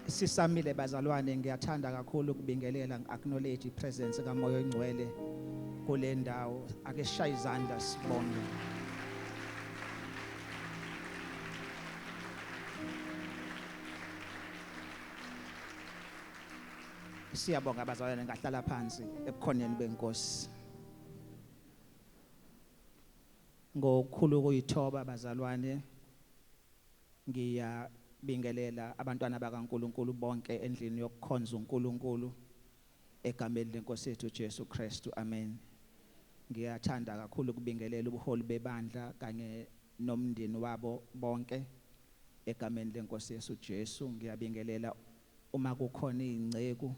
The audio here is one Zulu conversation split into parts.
Sisamile bazalwane, ngiyathanda kakhulu ukubingelela, ngi-acknowledge i-presence kaMoya oNgcwele kule ndawo. Ake sishaye izandla sibonge. Siyabonga bazalwane, ngahlala phansi ebukhoneni benkosi. Ngokukhulu ukuyithoba bazalwane, ngiyabingelela abantwana bakaNkuluNkulu bonke endlini yokukhonza uNkulunkulu egameni lenkosi yethu Jesu Kristu, amen. Ngiyathanda kakhulu ukubingelela ubuholi bebandla kanye nomndeni wabo bonke egameni lenkosi yethu Jesu. Ngiyabingelela uma kukhona izinceku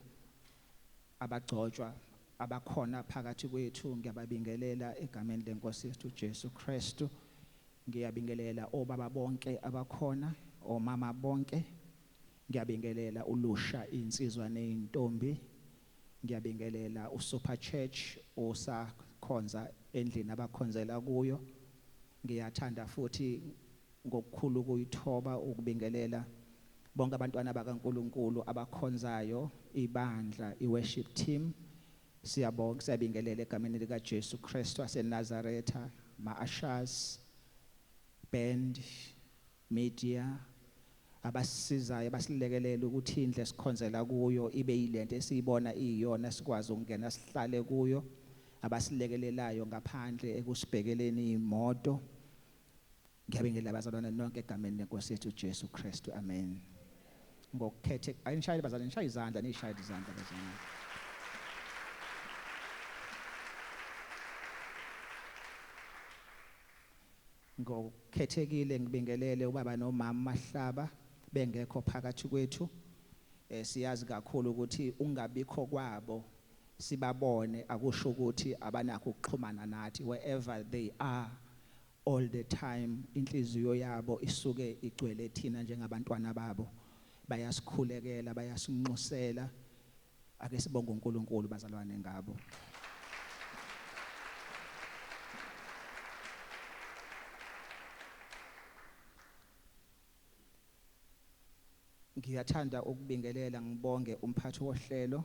abagcotshwa abakhona phakathi kwethu, ngiyababingelela egameni lenkosi yethu Jesu Kristu. Ngiyabingelela obaba bonke abakhona, omama bonke. Ngiyabingelela ulusha, insizwa nezintombi. Ngiyabingelela uSuper Church osakhonza endlini abakhonzela kuyo. Ngiyathanda futhi ngokukhulu ukuyithoba ukubingelela bonke abantwana bakaNkuluNkulu abakhonzayo ibandla, iworship team. Siyabonga, siyabingelela egameni lika Jesu Kristu waseNazaretha, ma-ushers, band, media, abasisizayo, abasilekelela ukuthi indlu esikhonzela kuyo ibe yilento esiyibona iyona, sikwazi ukungena sihlale kuyo, abasilekelelayo ngaphandle ekusibhekeleni imoto. Ngiyabingelela bazalwane nonke egameni lenkosi yethu Jesu Kristu, amen. Ngokukhethe ayinishayele bazalwane, nishaye izandla, nishayele izandla bazalwane. Ngokukhethekile ngibingelele ubaba nomama Mahlaba bengekho phakathi kwethu. Siyazi kakhulu ukuthi ungabikho kwabo sibabone akusho ukuthi abanakho ukuxhumana nathi. Wherever they are all the time, inhliziyo yabo isuke igcwele thina njengabantwana babo. Bayasikhulekela, bayasinxusela. Ake sibonge uNkulunkulu bazalwane ngabo. Ngiyathanda ukubingelela ngibonge umphathi wohlelo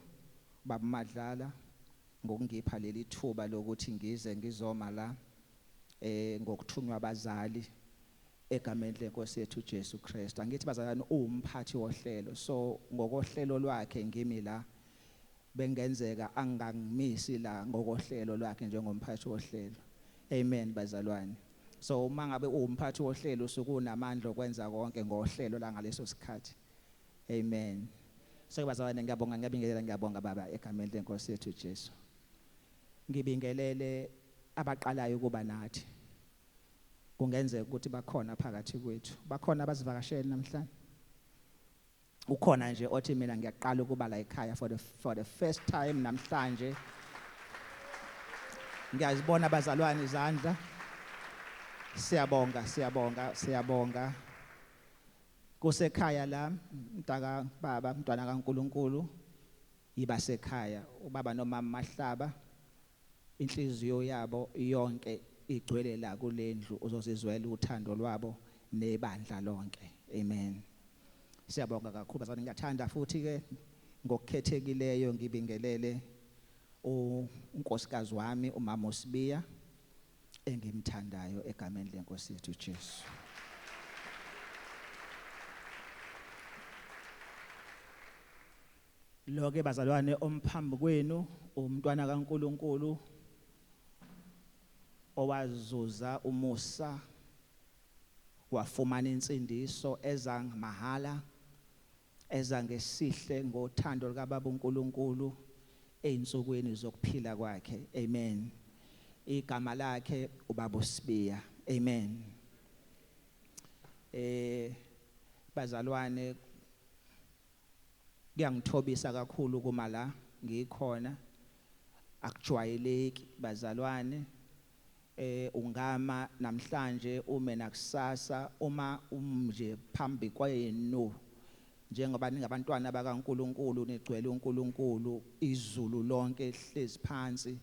Baba Madlala ngokungipha leli thuba lokuthi ngize ngizoma la ngokuthunywa abazali egameni lenkosi yethu Jesu Kristu. Angithi bazalwane, uwumphathi wohlelo, so ngokohlelo lwakhe ngimi la, bengenzeka angangimisi la ngokohlelo lwakhe njengomphathi wohlelo. Amen bazalwane. So uma ngabe uwumphathi wohlelo usuke unamandla okwenza konke ngohlelo la ngaleso sikhathi. Amen. So bazalwane, ngiyabonga, ngiyabingelela, ngiyabonga baba egameni lenkosi yethu Jesu. Ngibingelele abaqalayo kuba nathi. Kungenzeka ukuthi bakhona phakathi kwethu. Bakhona abazivakashele namhlanje. Ukhona nje othi mina ngiyaqala ukuba la ekhaya for the first time namhlanje. Ngiyazibona bazalwane izandla. Siyabonga, siyabonga, siyabonga. Kusekhaya la mntaka baba, mntwana kaNkuluNkulu, yiba sekhaya. Ubaba nomama Mahlaba inhliziyo yabo yonke igcwele la kulendlu, uzozizwela uthando lwabo nebandla lonke. Amen. Siyabonga kakhulu bazalwane. Ngiyathanda futhi ke ngokukhethekileyo ngibingelele unkosikazi wami umama uSibiya engimthandayo egameni lenkosi yethu Jesu. Lo ke bazalwane omphambi kwenu umntwana kaNkuluNkulu owazuza umusa wafumana insindiso eza mahala, eza ngesihle ngothando likaBaba uNkulunkulu einsukwini zokuphila kwakhe. Amen. Igama lakhe ubaba uSibiya. Amen. Bazalwane, kuyangithobisa kakhulu kuma la ngikhona. Akujwayeleki bazalwane. Ungama namhlanje ume nakusasa uma umnje phambi kwenu njengoba ningabantwana bakaNkuluNkulu, nigcwele uNkulunkulu, izulu lonke lihlezi phansi,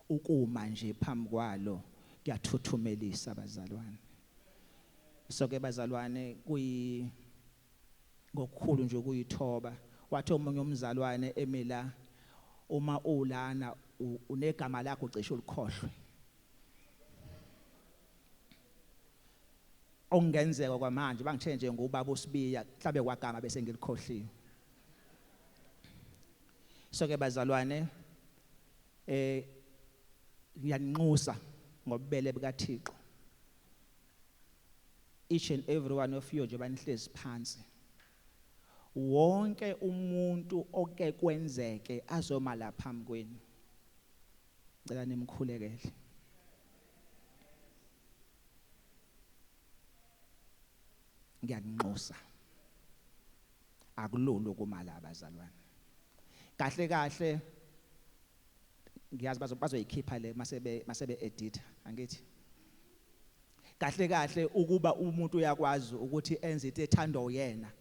ukuma nje phambi kwalo kuyathuthumelisa bazalwane. So ke bazalwane, Ngokukhulu nje ukuyithoba, wathi omunye umzalwane emila, uma ulana unegama lakho cishe ulikhohlwe. Okungenzeka kwamanje bangithe nje ngubaba uSibiya, mhlambe kwagama bese ngilikhohliwe. So ke bazalwane, ngiyaninxusa ngobubele bukaThixo, each and every one of you nje banihlezi phansi, wonke umuntu oke kwenzeke azoma la phambi kwenu, ngicela nimkhulekele. Ngiyaninxusa, akulula ukuma la bazalwane. Kahle kahle ngiyazi bazoyikhipha le masebe edit, angithi kahle kahle ukuba umuntu uyakwazi ukuthi enze into ethandwa uyena,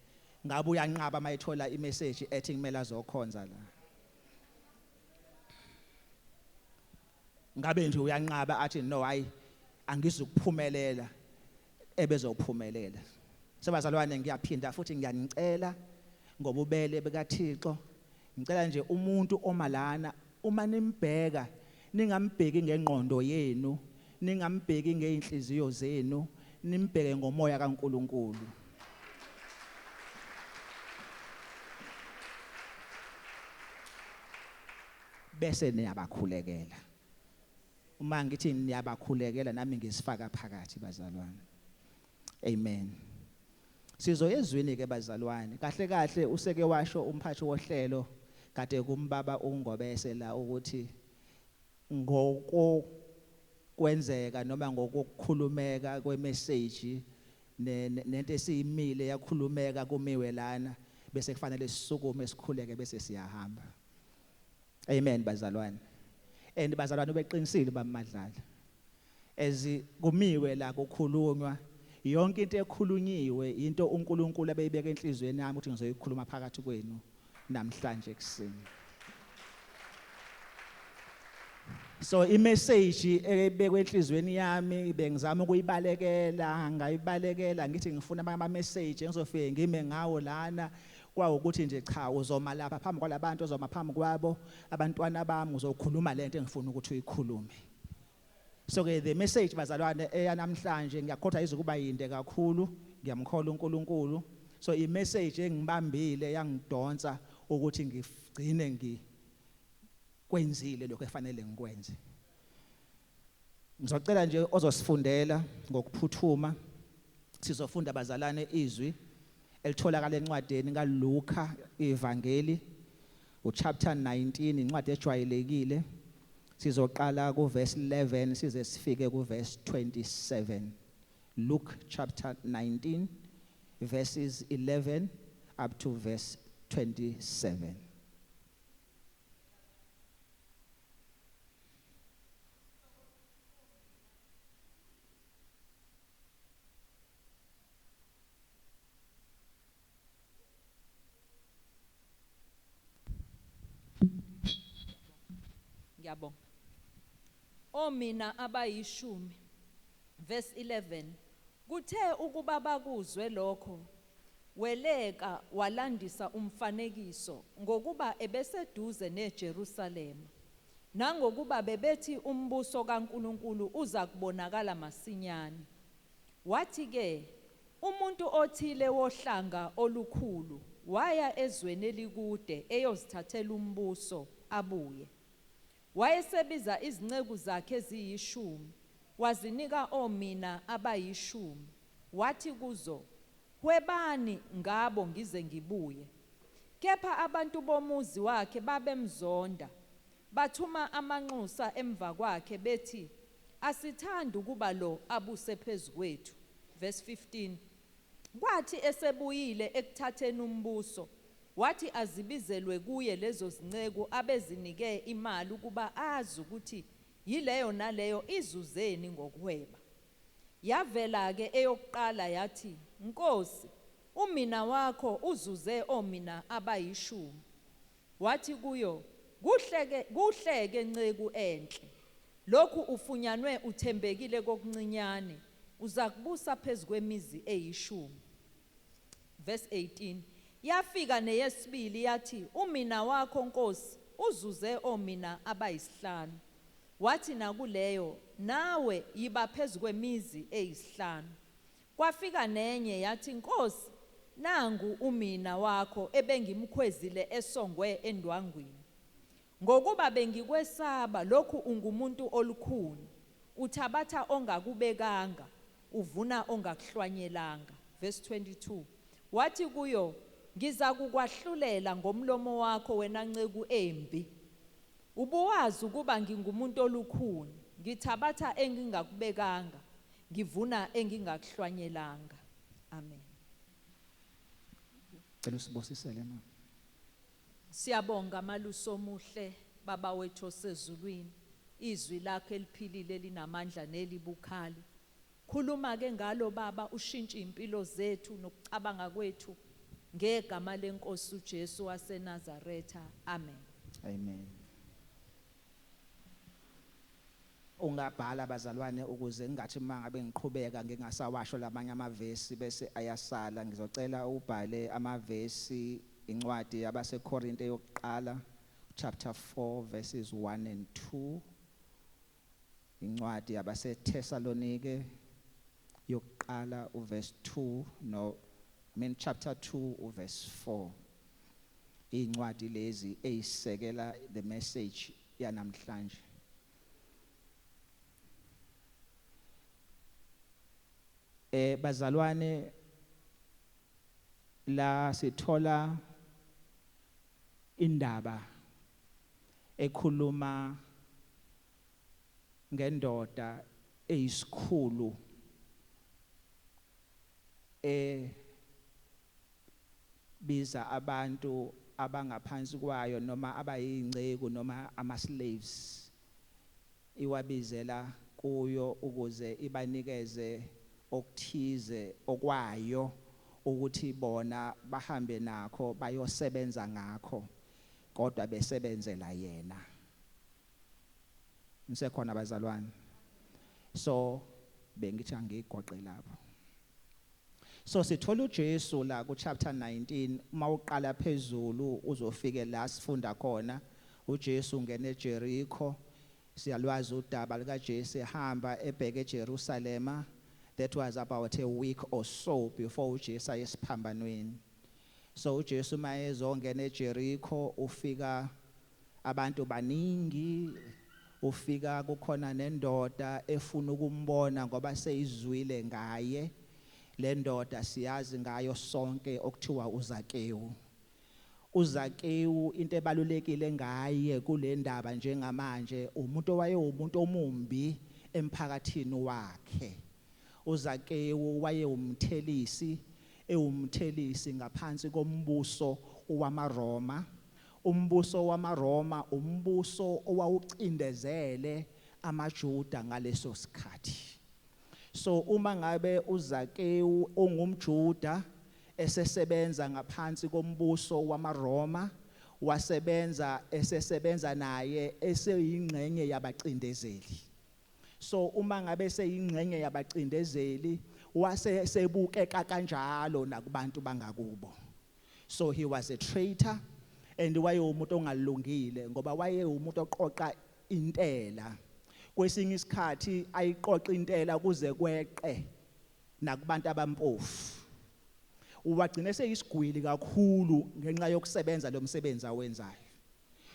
ngabe uyanqaba mayithola imessage ethi kumele azokhonza la, ngabe nje uyanqaba athi no, hayi angizukuphumelela, ebezophumelela. Sebazalwane, ngiyaphinda futhi ngiyanicela ngobubele bukaThixo, ngicela nje umuntu omalana uma nimbheka ningambheki ngengqondo yenu, ningambheki ngeinhliziyo zenu, nimbheke ngomoya kaNkuluNkulu. Bese niyabakhulekela. Uma ngithi niyabakhulekela nami ngisifaka phakathi bazalwane. Amen. Sizoya ezwini ke bazalwane. Kahle kahle useke washo umphathi wohlelo kade kumbaba uNgobese la ukuthi ngokwenzeka noma ngokukhulumeka kwemessage nento esiyimile yakhulumeka kumiwe lana, bese kufanele sisukume sikhuleke bese siyahamba. Amen bazalwane. And bazalwane ubeqinisile baMadlala, as kumiwe la kukhulunywa yonke into ekhulunyiwe into uNkulunkulu abeyibeka enhliziyweni yami ukuthi ngizoyikhuluma phakathi kwenu namhlanje ekuseni. So imessage ebekwe enhliziyweni yami bengizama ukuyibalekela, ngayibalekela ngithi ngifuna ama message engizofike ngime ngawo lana, kwawukuthi nje cha, uzoma lapha phambi kwalabantu, uzoma phambi kwabo abantwana bami, uzokhuluma lento engifuna ukuthi uyikhulume. So ke the message bazalwane eyanamhlanje ngiyakhohlwa izokuba yinde kakhulu, ngiyamkholwa uNkulunkulu. So i message engibambile yangidonsa ukuthi ngigcine ngikwenzile lokho efanele ngikwenze. Ngizocela nje ozosifundela ngokuphuthuma, sizofunda bazalwane izwi elitholakala encwadini kaLuka iVangeli uchapter 19, incwadi ejwayelekile. Sizoqala kuverse 11 size sifike kuverse 27. Luke chapter 19 verses 11 up to verse 27. Ngiyabonga. Omina abayishumi, verse 11, kuthe ukuba bakuzwe lokho, weleka walandisa umfanekiso, ngokuba ebeseduze neJerusalema, nangokuba bebethi umbuso kaNkulunkulu uza kubonakala masinyane. Wathi ke, umuntu othile wohlanga olukhulu waya ezweni elikude eyozithathela umbuso abuye. Wayesebiza izinceku zakhe eziyishumi, wazinika omina abayishumi, wathi kuzo, Hwebani ngabo ngize ngibuye. Kepha abantu bomuzi wakhe babemzonda, bathuma amanxusa emva kwakhe, bethi, Asithandi ukuba lo abuse phezu kwethu. Verse 15, Kwathi esebuyile ekuthatheni umbuso, wathi azibizelwe kuye lezo zinceku abezinike imali ukuba azi ukuthi yileyo naleyo izuzeni ngokuhweba. Yavela-ke eyokuqala yathi, Nkosi, umina wakho uzuze omina abayishumi. Wathi kuyo, Kuhle-ke, kuhle-ke nceku enhle, lokhu ufunyanwe uthembekile kokuncinyane, uzakubusa phezu kwemizi eyishumi. Verse 18. Yafika neyesibili yathi, Umina wakho Nkosi uzuze omina abayisihlanu. Wathi nakuleyo, Nawe yiba phezu kwemizi eyisihlanu. Kwafika nenye yathi, Nkosi, nangu umina wakho ebengimkhwezile esongwe endwangwini. Ngokuba bengikwesaba, lokhu ungumuntu olukhuni, uthabatha ongakubekanga, uvuna ongakuhlwanyelanga. Verse 22. Wathi kuyo, Ngizakukwahlulela ngomlomo wakho wena nceku embi. Ubuwazi ukuba ngingumuntu olukhuni, ngithabatha engingakubekanga, ngivuna engingakuhlwanyelanga. Amen. Cela usibusisele, mama. Siyabonga, malusi omuhle, baba wethu osezulwini, izwi lakho eliphilile linamandla nelibukhali. Khuluma ke ngalo, baba, ushintshe impilo zethu nokucabanga kwethu ngegama lenkosi uJesu waseNazaretha. Amen. Amen. Ungabhala, bazalwane, ukuze ngingathi mangabe ngiqhubeka ngingasawasho lamanye amavesi bese ayasala. Ngizocela ubhale amavesi, incwadi yabaseKorinte yokuqala chapter 4 verses 1 and 2, incwadi yabaseThessalonike yokuqala uverse 2, no, I mean chapter 2 uverse 4. Incwadi lezi eyisekela the message yanamhlanje. Bazalwane, la sithola indaba ekhuluma ngendoda eyisikhulu ebiza abantu abangaphansi kwayo noma abayingceku noma ama slaves, iwabizela kuyo ukuze ibanikeze okuthize okwayo ukuthi bona bahambe nakho bayosebenza ngakho, kodwa besebenzela yena. Nisekhona, bazalwane? So bengithi angigoqe lapho. So sithola uJesu la ku chapter 19. Uma uqala phezulu uzofike la sifunda khona, uJesu ungena eJericho. Siyalwazi udaba likaJesu ehamba ebheke eJerusalema. That was about a week or so before uJesu ayesiphambanweni. So uJesu mayezongena eJericho ufika abantu baningi, ufika kukhona nendoda efuna ukumbona ngoba seyizwile ngaye. Le ndoda siyazi ngayo sonke, okuthiwa uZakewu. uZakewu, into ebalulekile ngaye kule ndaba njengamanje, umuntu owayewumuntu omumbi emphakathini wakhe. uZakewu wayewumthelisi, ewumthelisi ngaphansi kombuso wamaRoma. Umbuso wamaRoma, umbuso owawucindezele amaJuda ngaleso sikhathi. So uma ngabe uZakewu ongumJuda esesebenza ngaphansi kombuso wamaRoma, wasebenza esesebenza naye eseyingxenye yabacindezeli. So uma ngabe seyingxenye yabacindezeli, wase sebukeka kanjalo nakubantu bangakubo. So he was a traitor and wayewumuntu ongalungile ngoba wayewumuntu oqoqa intela, kwesinye isikhathi ayiqoqa intela kuze kweqe nakubantu abampofu. Wagcina seyisigwili kakhulu ngenxa yokusebenza lo msebenzi awenzayo.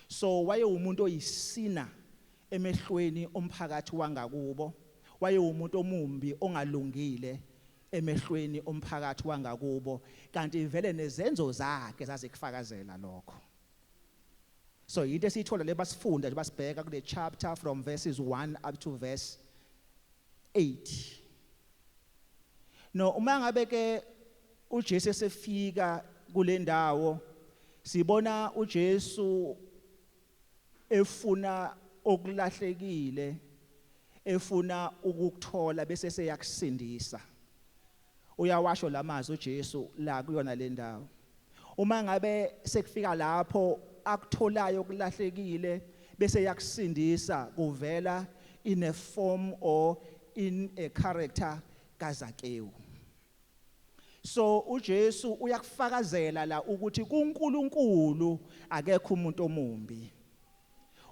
So wayewumuntu oyisina emehlweni omphakathi wangakubo, wayewumuntu omumbi ongalungile emehlweni omphakathi wangakubo, kanti vele nezenzo zakhe zazikufakazela lokho. So into esiyithola le basifunda nje basibheka kule chapter from verses 1 up to verse 8. No, uma ngabe ke uJesu esefika kule ndawo, sibona uJesu efuna okulahlekile, efuna ukukuthola bese seyakusindisa. Uyawasho lamazwi uJesu la kuyona le ndawo. Uma ngabe sekufika lapho akutholayo kulahlekile bese yakusindisa, kuvela in a form or in a character kaZakewu. So uJesu uyakufakazela la ukuthi kuNkulunkulu akekho umuntu omumbi.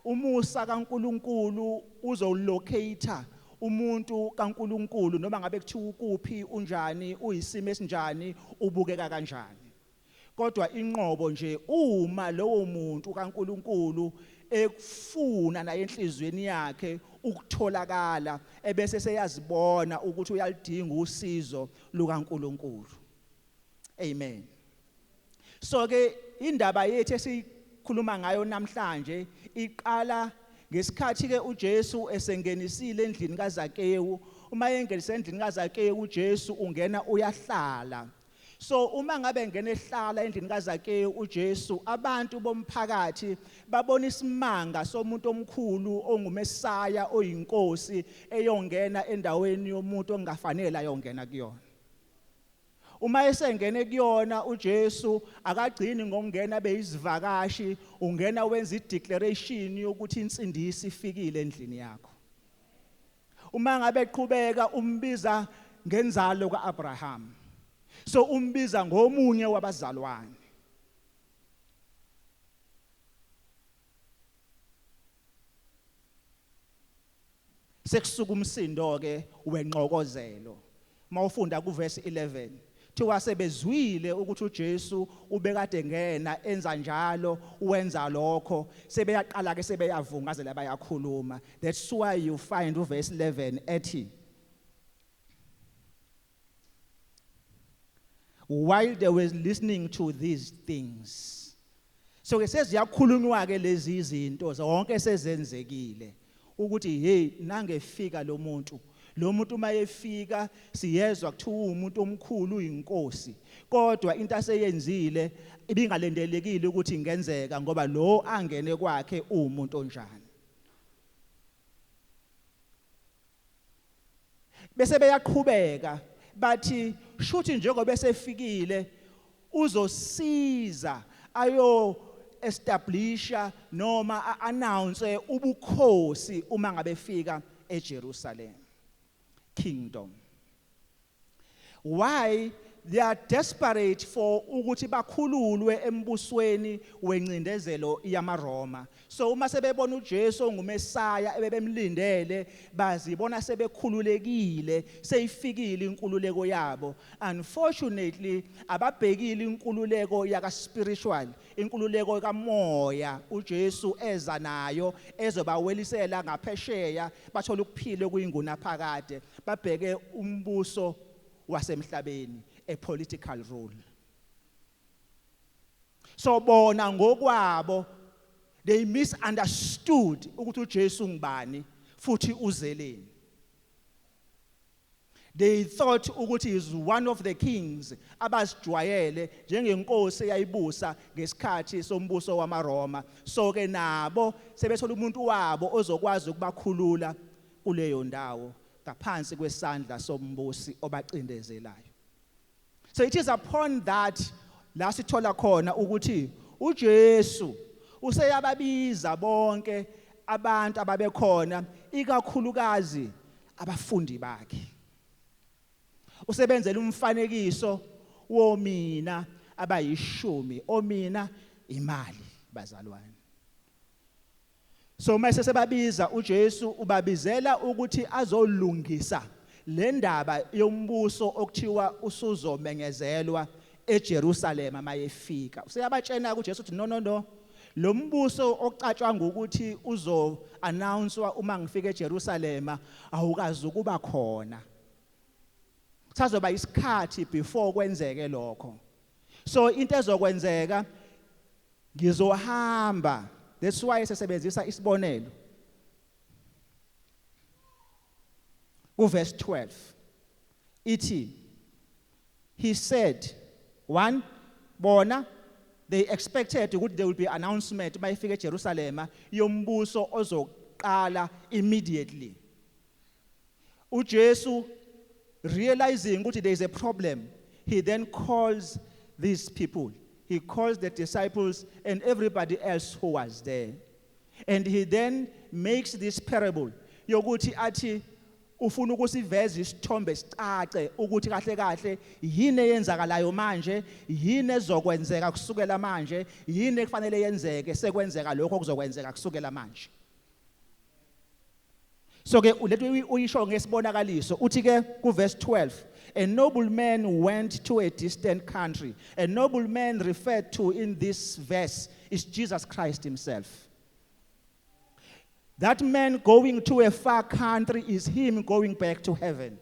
Umusa kaNkulunkulu uzolocate umuntu kaNkulunkulu noma ngabe kuthiwa ukuphi, unjani, uyisimo esinjani, ubukeka kanjani. Kodwa inqobo nje uma lowo muntu kaNkulunkulu ekufuna naye enhlizweni yakhe ukutholakala, ebese seyazibona ukuthi uyalidinga usizo lukaNkulunkulu. Amen. So ke indaba yethu esikhuluma ngayo namhlanje iqala ngesikhathi ke uJesu esengenisile endlini kaZakewu. Uma engenise endlini kaZakewu, uJesu ungena uyahlala. So uma ngabe engena ehlala endlini kaZakewu uJesu, abantu bomphakathi babona isimanga somuntu omkhulu onguMesaya, oyinkosi, eyongena endaweni yomuntu ongafanele ayongena kuyona. Uma esengene kuyona uJesu, akagcini ngokungena beyizivakashi, ungena wenza ideclaration yokuthi insindiso ifikile endlini yakho. Uma ngabe eqhubeka, umbiza ngenzalo kaAbraham. So umbiza ngomunye wabazalwane. Sekusuka umsindo ke wenxokozelo. Mawufunda kuverse 11, thiwa sebezwile ukuthi uJesu ubekade ngena enza njalo, wenza lokho, sebeyaqala ke sebeyavungazela, bayakhuluma. That's why you find uverse 11 ethi, "While they were listening to these things." So ke seziyakhulunywa ke lezi izinto zonke sezenzekile ukuthi hey, nangefika lo muntu, lo muntu mayefika siyezwa kuthiwa umuntu omkhulu, uyinkosi, kodwa into aseyenzile ibingalendelekile ukuthi ingenzeka, ngoba lo angene kwakhe umuntu onjani. Bese beyaqhubeka bathi shuthi njengoba esefikile uzosiza ayo establisha noma announce ubukhosi uma ngabe fika eJerusalem, kingdom. Why they are desperate for ukuthi bakhululwe embusweni wencindezelo yamaRoma. So uma sebebona uJesu onguMesaya ebebemlindele, bazibona sebekhululekile, seyifikile inkululeko yabo. Unfortunately, ababhekile inkululeko yaka spiritual, inkululeko kamoya uJesu eza nayo ezobawelisela ngaphesheya, bathola ukuphila okuyingunaphakade. Babheke umbuso wasemhlabeni, a political rule. So bona ngokwabo they misunderstood ukuthi uJesu ngubani futhi uzeleni. They thought ukuthi is one of the kings abazijwayele, njengenkosi eyayibusa ngesikhathi sombuso wamaRoma. So ke nabo sebethola umuntu wabo ozokwazi ukubakhulula kuleyo ndawo ngaphansi kwesandla sombusi obacindezelayo. So it is upon that la sithola khona ukuthi uJesu useyababiza bonke abantu ababekhona, ikakhulukazi abafundi bakhe. Usebenzela umfanekiso womina abayishumi, omina imali, bazalwane. So mase sebabiza uJesu, ubabizela ukuthi azolungisa le ndaba yombuso okuthiwa usuzomenyezelwa eJerusalem mayefika. Useyabatshena uJesu uthi, "No, no, no, lo mbuso ocatshangwa ukuthi uzo announcewa uma ngifika eJerusalem awukazi ukuba khona. Kusazoba isikhathi before kwenzeke lokho. So into ezokwenzeka, ngizohamba." That's why sesebenzisa isibonelo kuverse 12, ithi, he said one, bona they expected ukuthi there will be announcement mayifika eJerusalema yombuso ozoqala immediately. uJesu, realizing ukuthi there is a problem, he then calls these people. He calls the disciples and everybody else who was there, and he then makes this parable yokuthi athi Ufuna ukusiveza isithombe sicace ukuthi kahle kahle yini eyenzakalayo manje, yini ezokwenzeka kusukela manje, yini ekufanele yenzeke sekwenzeka lokho okuzokwenzeka kusukela manje. So ke lethu uyisho ngesibonakaliso, uthi ke ku verse 12, "A noble man went to a distant country." A noble man referred to in this verse is Jesus Christ himself. That man going to a far country is him going back to heaven.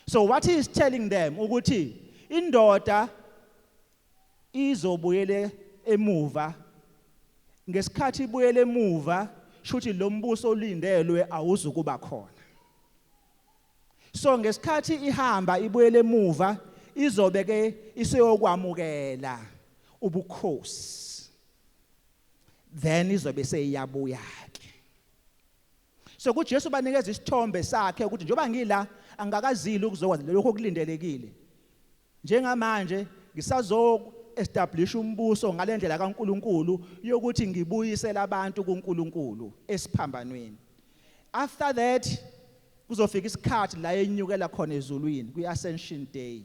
So what he is telling them ukuthi indoda izobuyele emuva. Ngesikhathi ibuyele emuva, shuthi lo mbuso olindelwe awuzukuba khona. So ngesikhathi ihamba ibuyele emuva, izobe ke iseyokwamukela ubukhosi, then izobe seyiyabuya ke. So kuJesu banikeza isithombe sakhe ukuthi njengoba ngila, angakazili ukuzokwenza lokho okulindelekile. Njengamanje ngisazo establish umbuso ngalendlela kaNkuluNkulu yokuthi ngibuyisele abantu kuNkulunkulu esiphambanweni. After that kuzofika isikhathi la enyukela khona ezulwini, kwi-Ascension Day,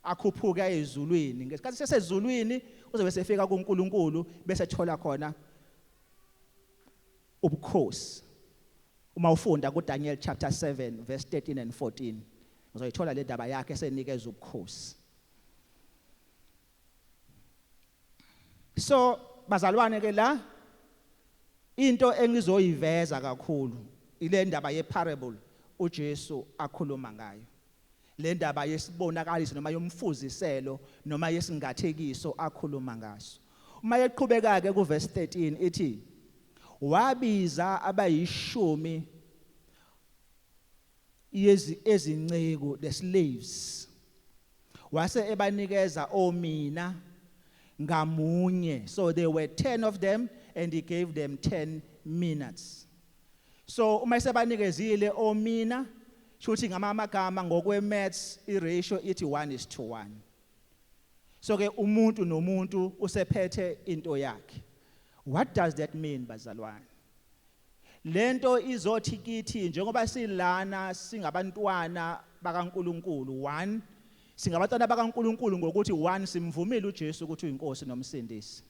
akhuphuka ezulwini. Ngesikhathi sesezulwini uzobe sefika kuNkulunkulu, bese thola khona ubukhosi. Uma ufunda kuDaniel chapter 7 verse 13 and 14, uzoyithola le ndaba yakhe esenikeza ubukhosi. So bazalwane ke, la into engizoyiveza kakhulu ile ndaba yeparable uJesu akhuluma ngayo, le ndaba yesibonakaliso noma yomfuziselo noma yesingathekiso akhuluma ngaso. Uma eqhubeka ke kuverse 13, ithi wabiza abayishumi yezi ezinceku, the slaves, wase ebanikeza omina ngamunye. So there were 10 of them and he gave them 10 minas. So uma esebanikezile omina, shuthi ngamagama ngokwe maths i ratio ithi 1 is to 1. So ke umuntu nomuntu usephethe into yakhe. What does that mean, bazalwane? Lento izothi kithi, njengoba silana singabantwana bakaNkuluNkulu, one, singabantwana bakaNkuluNkulu ngokuthi, one, simvumile uJesu ukuthi uyinkosi nomsindisi,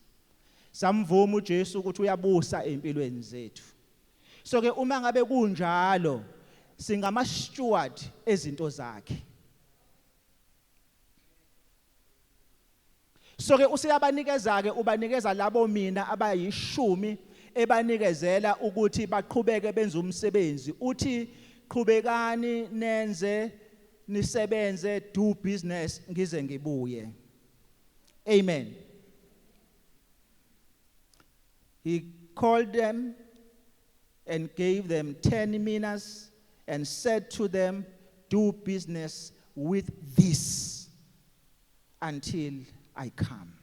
samvuma uJesu ukuthi uyabusa empilweni zethu. So ke uma ngabe kunjalo, singama steward ezinto zakhe. So ke useyabanikeza ke, ubanikeza labo mina abayishumi, ebanikezela ukuthi baqhubeke benze umsebenzi. Uthi, "Qhubekani nenze, nisebenze, do business ngize ngibuye." Amen. He called them and gave them 10 minas and said to them, "Do business with this until I come."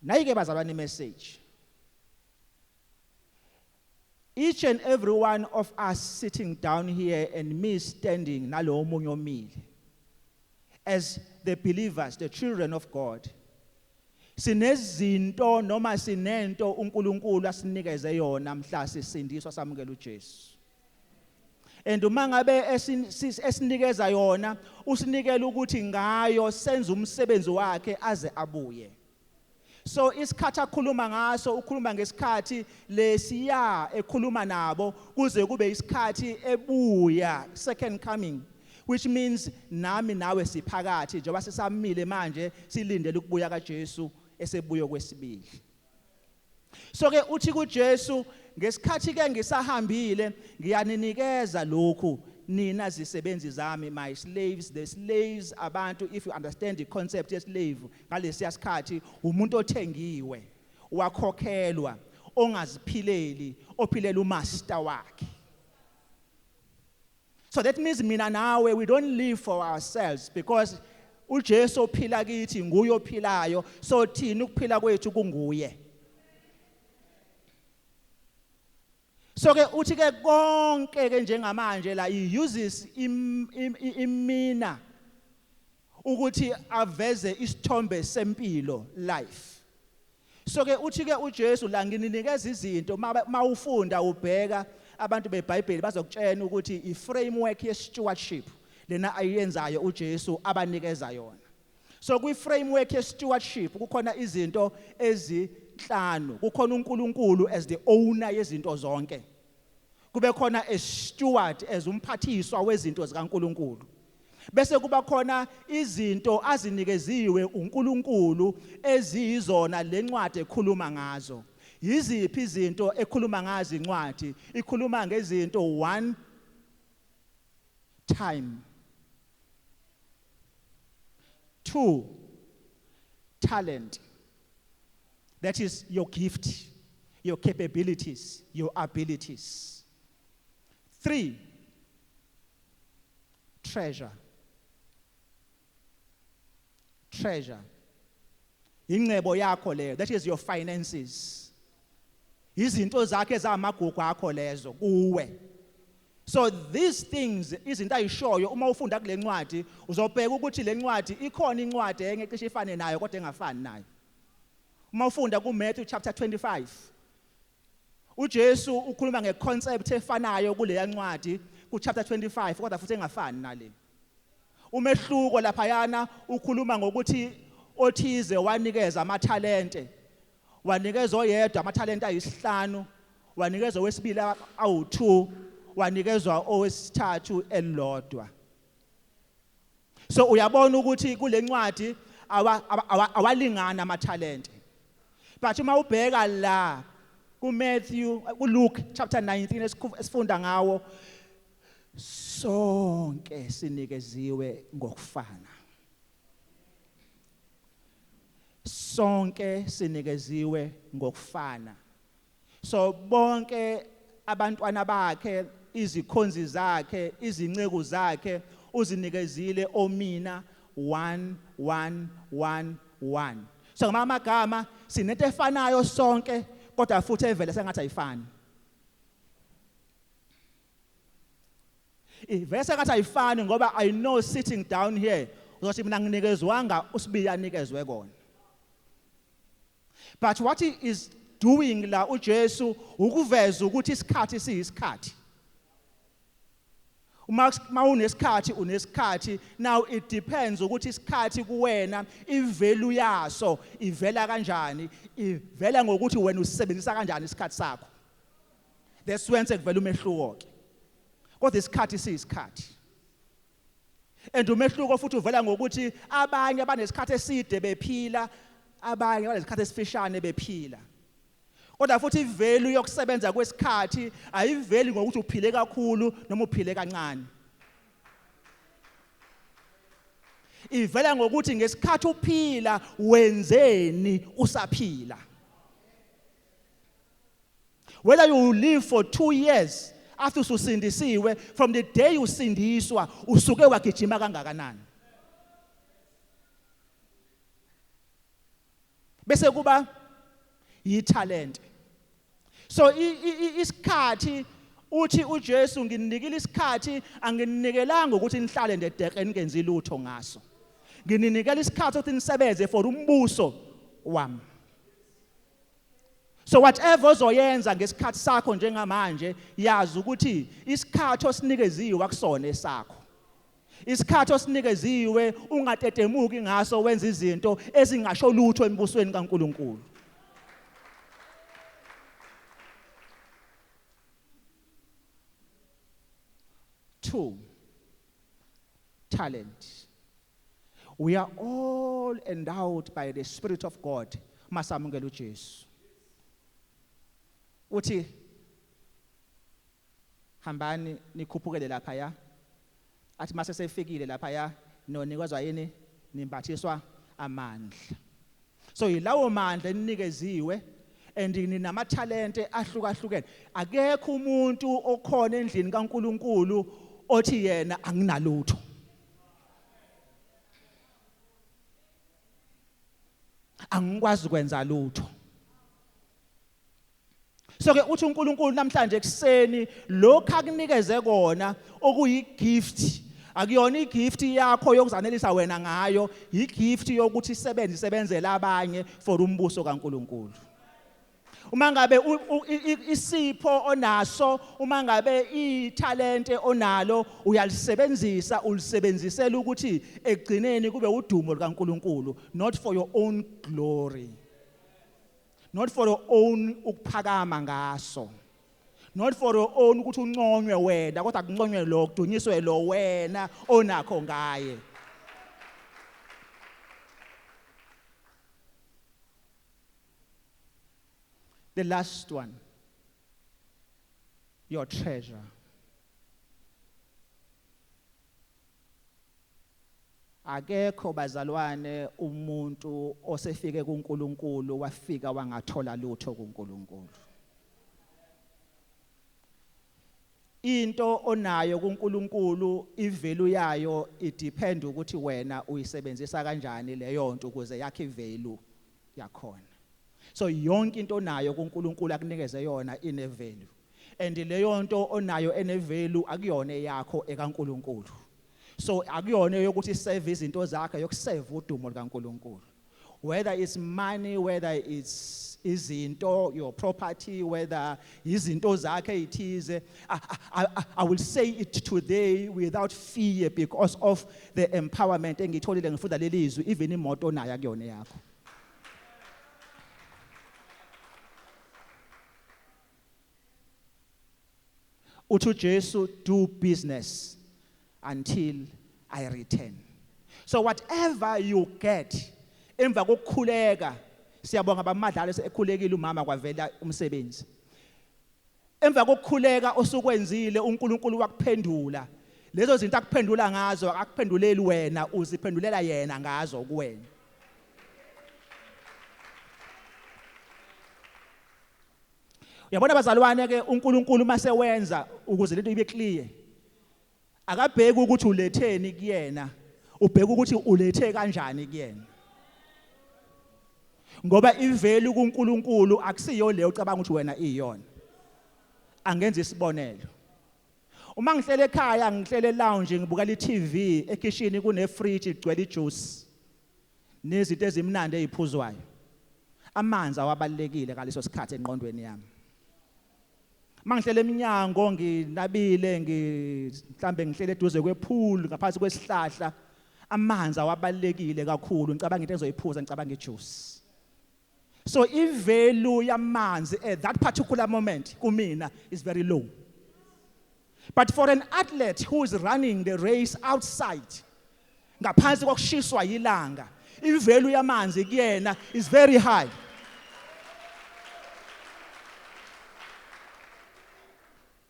Nayi ke bazalwane message. Each and every one of us sitting down here and me standing nalo omunye omile, as the believers, the children of God, sinezinto noma sinento uNkulunkulu asinikeze yona mhla sisindiswa, samukela uJesu. And uma ngabe esinikeza yona, usinikela ukuthi ngayo senze umsebenzi wakhe aze abuye. So isikhathi akhuluma ngaso, ukhuluma ngesikhathi lesiya ekhuluma nabo kuze kube isikhathi ebuya, second coming, which means nami nawe siphakathi njengoba sisamile manje silindele ukubuya kaJesu esebuyo kwesibili. So ke uthi kuJesu, ngesikhathi ke ngisahambile, ngiyaninikeza lokhu nina zisebenzi zami, my slaves. The slaves, abantu, if you understand the concept ye slave ngalesiya sikhathi, umuntu othengiwe, wakhokhelwa, ongaziphileli, ophilela umaster wakhe. So that means mina nawe, we don't live for ourselves because uJesu ophila kithi nguye ophilayo. So thina ukuphila kwethu kunguye. So ke uthi ke konke ke njengamanje la, he uses imina ukuthi aveze isithombe sempilo, life. So ke uthi ke uJesu la, ngininikeza izinto. Mawufunda ubheka Abantu beBhayibheli bazokutshela ukuthi i-framework ye-stewardship lena ayenzayo uJesu abanikeza yona. So kwi-framework ye-stewardship kukhona izinto ezinhlanu. Kukhona uNkulunkulu as the owner yezinto zonke, kube khona a steward as umphathiswa wezinto zikaNkulunkulu, bese kuba khona izinto azinikeziwe uNkulunkulu eziyizona lencwadi ekhuluma ngazo. Yiziphi izinto ekhuluma ngazo incwadi? Ikhuluma ngezinto: 1, time; 2, talent, that is your gift, your capabilities, your abilities; 3, treasure. Treasure ingcebo yakho leyo, that is your finances, izinto zakhe ezamagugu akho lezo kuwe. So these things, izinto ayishoyo uma ufunda kule ncwadi, uzobheka ukuthi le ncwadi ikhona incwadi enye cishe ifane nayo kodwa engafani nayo. Uma ufunda kuMatthew chapter 25, uJesu ukhuluma ngeconcept efanayo kuleya ncwadi ku chapter 25, kodwa futhi engafani nale. Umehluko laphayana, ukhuluma ngokuthi othize wanikeza amathalente, wanikeza oyedwa amathalente ayisihlanu, wanikeza owesibili awu2, wanikezwa owesithathu elilodwa. So uyabona ukuthi kule ncwadi awalingana amathalente, but uma ubheka la kuMatthew, kuLuke chapter 19 esifunda ngawo, sonke sinikeziwe ngokufana, sonke sinikeziwe ngokufana. So bonke abantwana bakhe, izikhonzi zakhe, izinceku zakhe, uzinikezile omina 1 1 1 1. So ngamagama sinento efanayo sonke, kodwa futhi evele sengathi ayifani, ivele sengathi ayifani, ngoba I know sitting down here uzothi mina nginikezwanga uSibiya anikezwe kona. But what he is doing la uJesu ukuveza ukuthi isikhathi siyisikhathi. Uma mawunesikhathi, unesikhathi. Now it depends ukuthi isikhathi kuwena ivalue yaso ivela kanjani, ivela ngokuthi wena usebenzisa kanjani isikhathi sakho. That's when sekuvela umehluko ke, kodwa isikhathi siyisikhathi. And umehluko futhi uvela ngokuthi abanye banesikhathi eside bephila, abanye banesikhathi esifishane bephila, kodwa futhi ivalue yokusebenza kwesikhathi ayiveli ngokuthi uphile kakhulu noma uphile kancane. Ivela ngokuthi ngesikhathi uphila wenzeni usaphila. Whether you live for 2 years after ususindisiwe, from the day usindiswa usuke wagijima kangakanani. Bese kuba yitalent. So isikhathi, uthi uJesu, "Nginikile isikhathi, anginikelanga ukuthi nihlale ndedeke ningenzi lutho ngaso. Ngininikela isikhathi ukuthi nisebenze for umbuso wami." So whatever ozoyenza ngesikhathi sakho njengamanje, yazi ukuthi isikhathi osinikeziwe akusona esakho. Isikhathi osinikeziwe ungatetemuki ngaso wenza izinto ezingasho lutho embusweni kaNkuluNkulu. Two, talent. We are all endowed by the Spirit of God masamukela uJesu. Uthi, "Hambani nikhuphukele lapha." Ya, athi mase sefikile lapha, ya, nonikezwa yini? Nimbathiswa amandla. So yilawo mandla enikeziwe and ninamathalente ahlukahlukene. Akekho umuntu okhona endlini kaNkuluNkulu othi yena anginalutho, angikwazi ukwenza lutho. So ke uthi uNkulunkulu namhlanje ekseni, lokhu akunikeze kona okuyigift, akuyona igift yakho yokuzanelisa wena ngayo, igift yokuthi isebenze, isebenzele abanye for umbuso kaNkulunkulu. Uma ngabe isipho onaso, uma ngabe ithalente onalo uyalisebenzisa, ulisebenzisela ukuthi ekugcineni kube udumo likaNkuluNkulu, not for your own glory, not for your own ukuphakama ngaso, not for your own ukuthi unconywe wena, kodwa kunconywe lo, kudunyiswe lo wena onakho ngaye. The last one, your treasure. Akekho bazalwane umuntu osefike kuNkulunkulu wafika wangathola lutho kuNkulunkulu. Into onayo kuNkulunkulu, ivalue yayo idepend ukuthi wena uyisebenzisa kanjani leyo nto ukuze yakhe ivalue yakhona. So yonke into onayo kuNkulunkulu akunikeze yona ine value, and leyo nto onayo ene value akuyona eyakho, ekaNkulunkulu. So akuyona yokuthi serve izinto zakhe, yokuserve udumo likaNkulunkulu, whether it's money, whether it's izinto, your property, whether izinto zakhe ezithize. I will say it today without fear because of the empowerment engitholile ngifunda leli zwi, even imoto nayo akuyona yakho. Uthi uJesu, "Do business until I return." So whatever you get emva kokukhuleka, siyabonga bamadlalo, ekhulekile umama kwavela umsebenzi. Emva kokukhuleka osukwenzile, uNkulunkulu wakuphendula. Lezo zinto akuphendula ngazo, akuphenduleli wena, uziphendulela yena ngazo kuwena. Uyabona bazalwane ke, uNkulunkulu mase wenza ukuze lento ibe clear, akabheki ukuthi uletheni kuyena, ubheka ukuthi ulethe kanjani kuyena, ngoba ivalue kuNkulunkulu akusiyo leyo ucabanga ukuthi wena iyona. Angenza isibonelo: uma ngihlele ekhaya, ngihlele lounge, ngibukela iTV, ekitchen kune fridge igcwele ijuice nezinto ezimnandi eziphuzwayo, amanzi awabalekile ngaleso sikhathi engqondweni yami. Mangihlele eminyango nginabile, mhlambe ngihlele eduze kwepool ngaphansi kwesihlahla, amanzi awabalekile kakhulu, ngicabanga into ezoyiphuza, ngicabanga ijuice. So ivalue yamanzi at that particular moment kumina is very low. But for an athlete who is running the race outside ngaphansi kokushiswa yilanga, ivalue yamanzi kuyena is very high.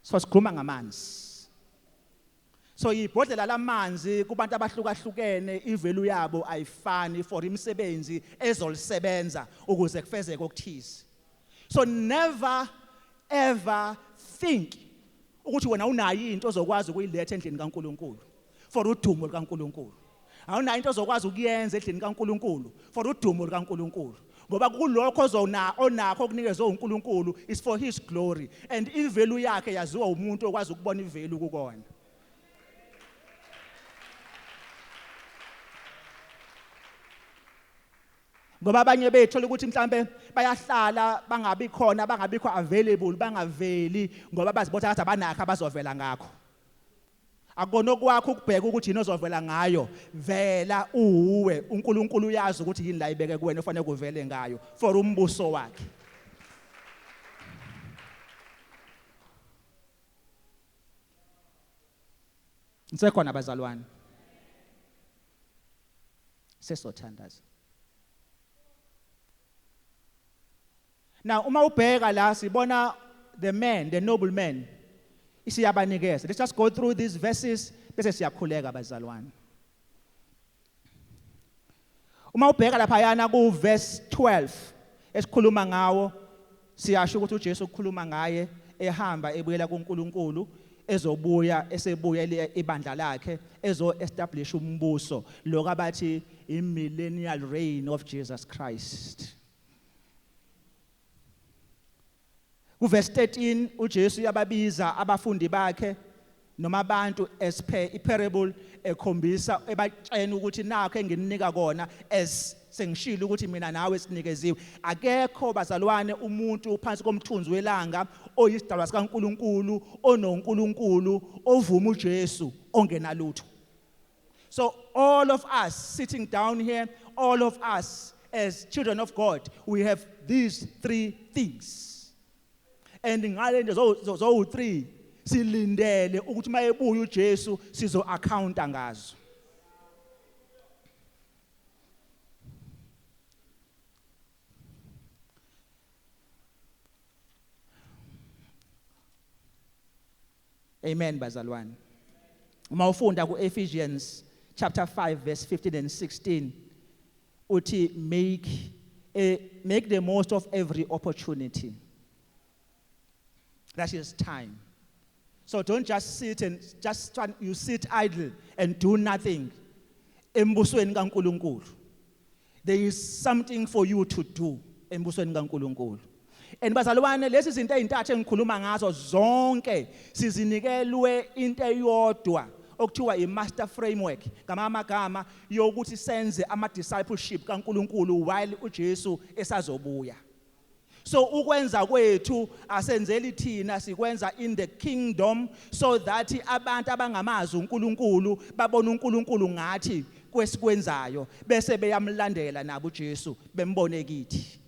So sikhuluma ngamanzi. So ibhodlela lamanzi kubantu abahlukahlukene ivalue yabo ayifani for imisebenzi ezolisebenza ukuze kufezeke okuthize. So never ever think ukuthi wena unayo into ozokwazi ukuyiletha endlini kaNkuluNkulu for udumo likaNkuluNkulu. Awunayo into ozokwazi ukuyenza endlini kaNkuluNkulu for udumo likaNkuluNkulu, ngoba kulokho ozona onakho okunikezwe uNkulunkulu is for his glory, and ivalue yakhe yaziwa umuntu okwazi ukubona ivalue kukona. Ngoba abanye bethu ukuthi mhlambe bayahlala bangabi khona, bangabikho available, bangaveli, ngoba bazibona ngathi abanakho abazovela ngakho. Akubona okwakho ukubheka ukuthi yini ozovela ngayo. Vela uwe, uNkulunkulu uyazi ukuthi yini la ibeke kuwena ofanele kuvele ngayo for umbuso wakhe. Nisekhona bazalwane? Sesothandaza. Now uma ubheka la, sibona the man, the noble man, isiyabanikeza. Let's just go through these verses bese siyakhuleka bazalwane. Uma ubheka lapha yana ku verse 12 esikhuluma ngawo, siyasho ukuthi uJesu ukukhuluma ngaye ehamba ebuyela kuNkulunkulu, ezobuya esebuya ibandla lakhe, ezo establish umbuso lokho abathi i millennial reign of Jesus Christ. Kuverse 13 uJesu uyababiza abafundi bakhe noma abantu as per iparable, ekhombisa, ebatshena ukuthi nakho engininika kona as Sengishilo ukuthi mina nawe sinikeziwe. Akekho bazalwane umuntu phansi komthunzi welanga oyisidalwa sikaNkuluNkulu onoNkulunkulu ovuma uJesu ongenalutho. So all of us sitting down here, all of us as children of God, we have these three things. And ngale nto zowu 3 silindele ukuthi mayebuya uJesu sizo accounta ngazo. Amen bazalwane. Uma ufunda kuEphesians chapter 5 verse 15 and 16 uthi make the most of every opportunity. That is time. So don't just sit and just try, you sit idle and do nothing. Embusweni kaNkuluNkulu. There is something for you to do embusweni kaNkuluNkulu. And bazalwane, lezi zinto ezintathu engikhuluma ngazo zonke sizinikelwe into eyodwa okuthiwa i-master framework, ngamagama yokuthi senze ama-discipleship kaNkuluNkulu while uJesu esazobuya. So ukwenza kwethu asenzeli thina, sikwenza in the kingdom so that abantu abangamazi uNkulunkulu babone uNkulunkulu ngathi kwesikwenzayo, bese beyamlandela nabo uJesu bembone kithi.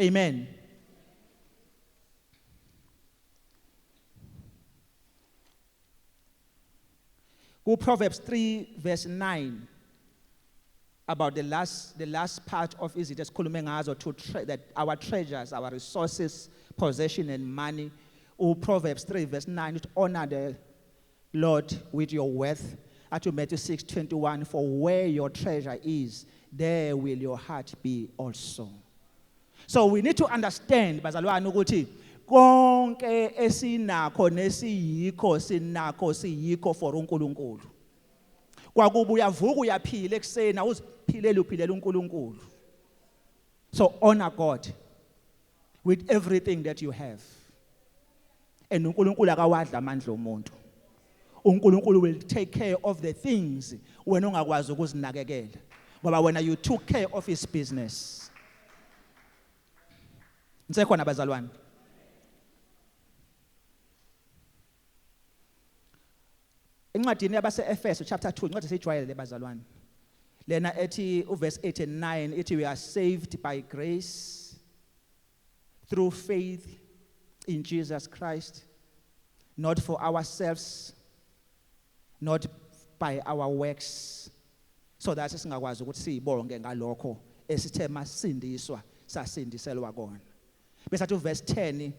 Amen. Ku Proverbs 3 verse 9, about the last part of izinto esikhulume ngazo to that our treasures, our resources, possession and money. U Proverbs 3 verse 9 it honor the Lord with your wealth. Athi Matthew 6:21, for where your treasure is, there will your heart be also. So we need to understand bazalwane ukuthi konke esinakho nesiyikho sinakho siyikho for uNkulunkulu. Kwakuba uyavuka uyaphila ekseni, awuziphilele, uphilela uNkulunkulu. So honor God with everything that you have. And uNkulunkulu akawadla amandla omuntu. uNkulunkulu will take care of the things wena ongakwazi ukuzinakekela, ngoba wena you took care of his business. Nisekhona bazalwane? Encwadini yabase-Efeso chapter 2, incwadi esijwayele le bazalwane lena, ethi uverse 8 and 9 ithi we are saved by grace through faith in Jesus Christ, not for ourselves, not by our works, so that singakwazi ukuthi siyibonge ngalokho esithe masindiswa sasindiselwa kona. Bese athi uverse 10,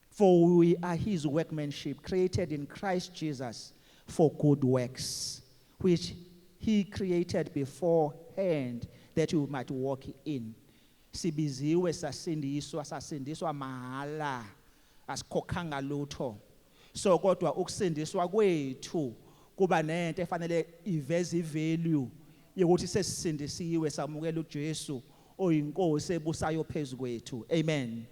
for we are his workmanship, created in Christ Jesus for good works, which he created beforehand that we might walk in. Sibiziwe, sasindiswa, sasindiswa mahala, asikhokhanga lutho. So kodwa ukusindiswa kwethu kuba nento efanele iveze ivalue yokuthi sesisindisiwe, samukela uJesu oyinkosi ebusayo phezukwethu. Amen.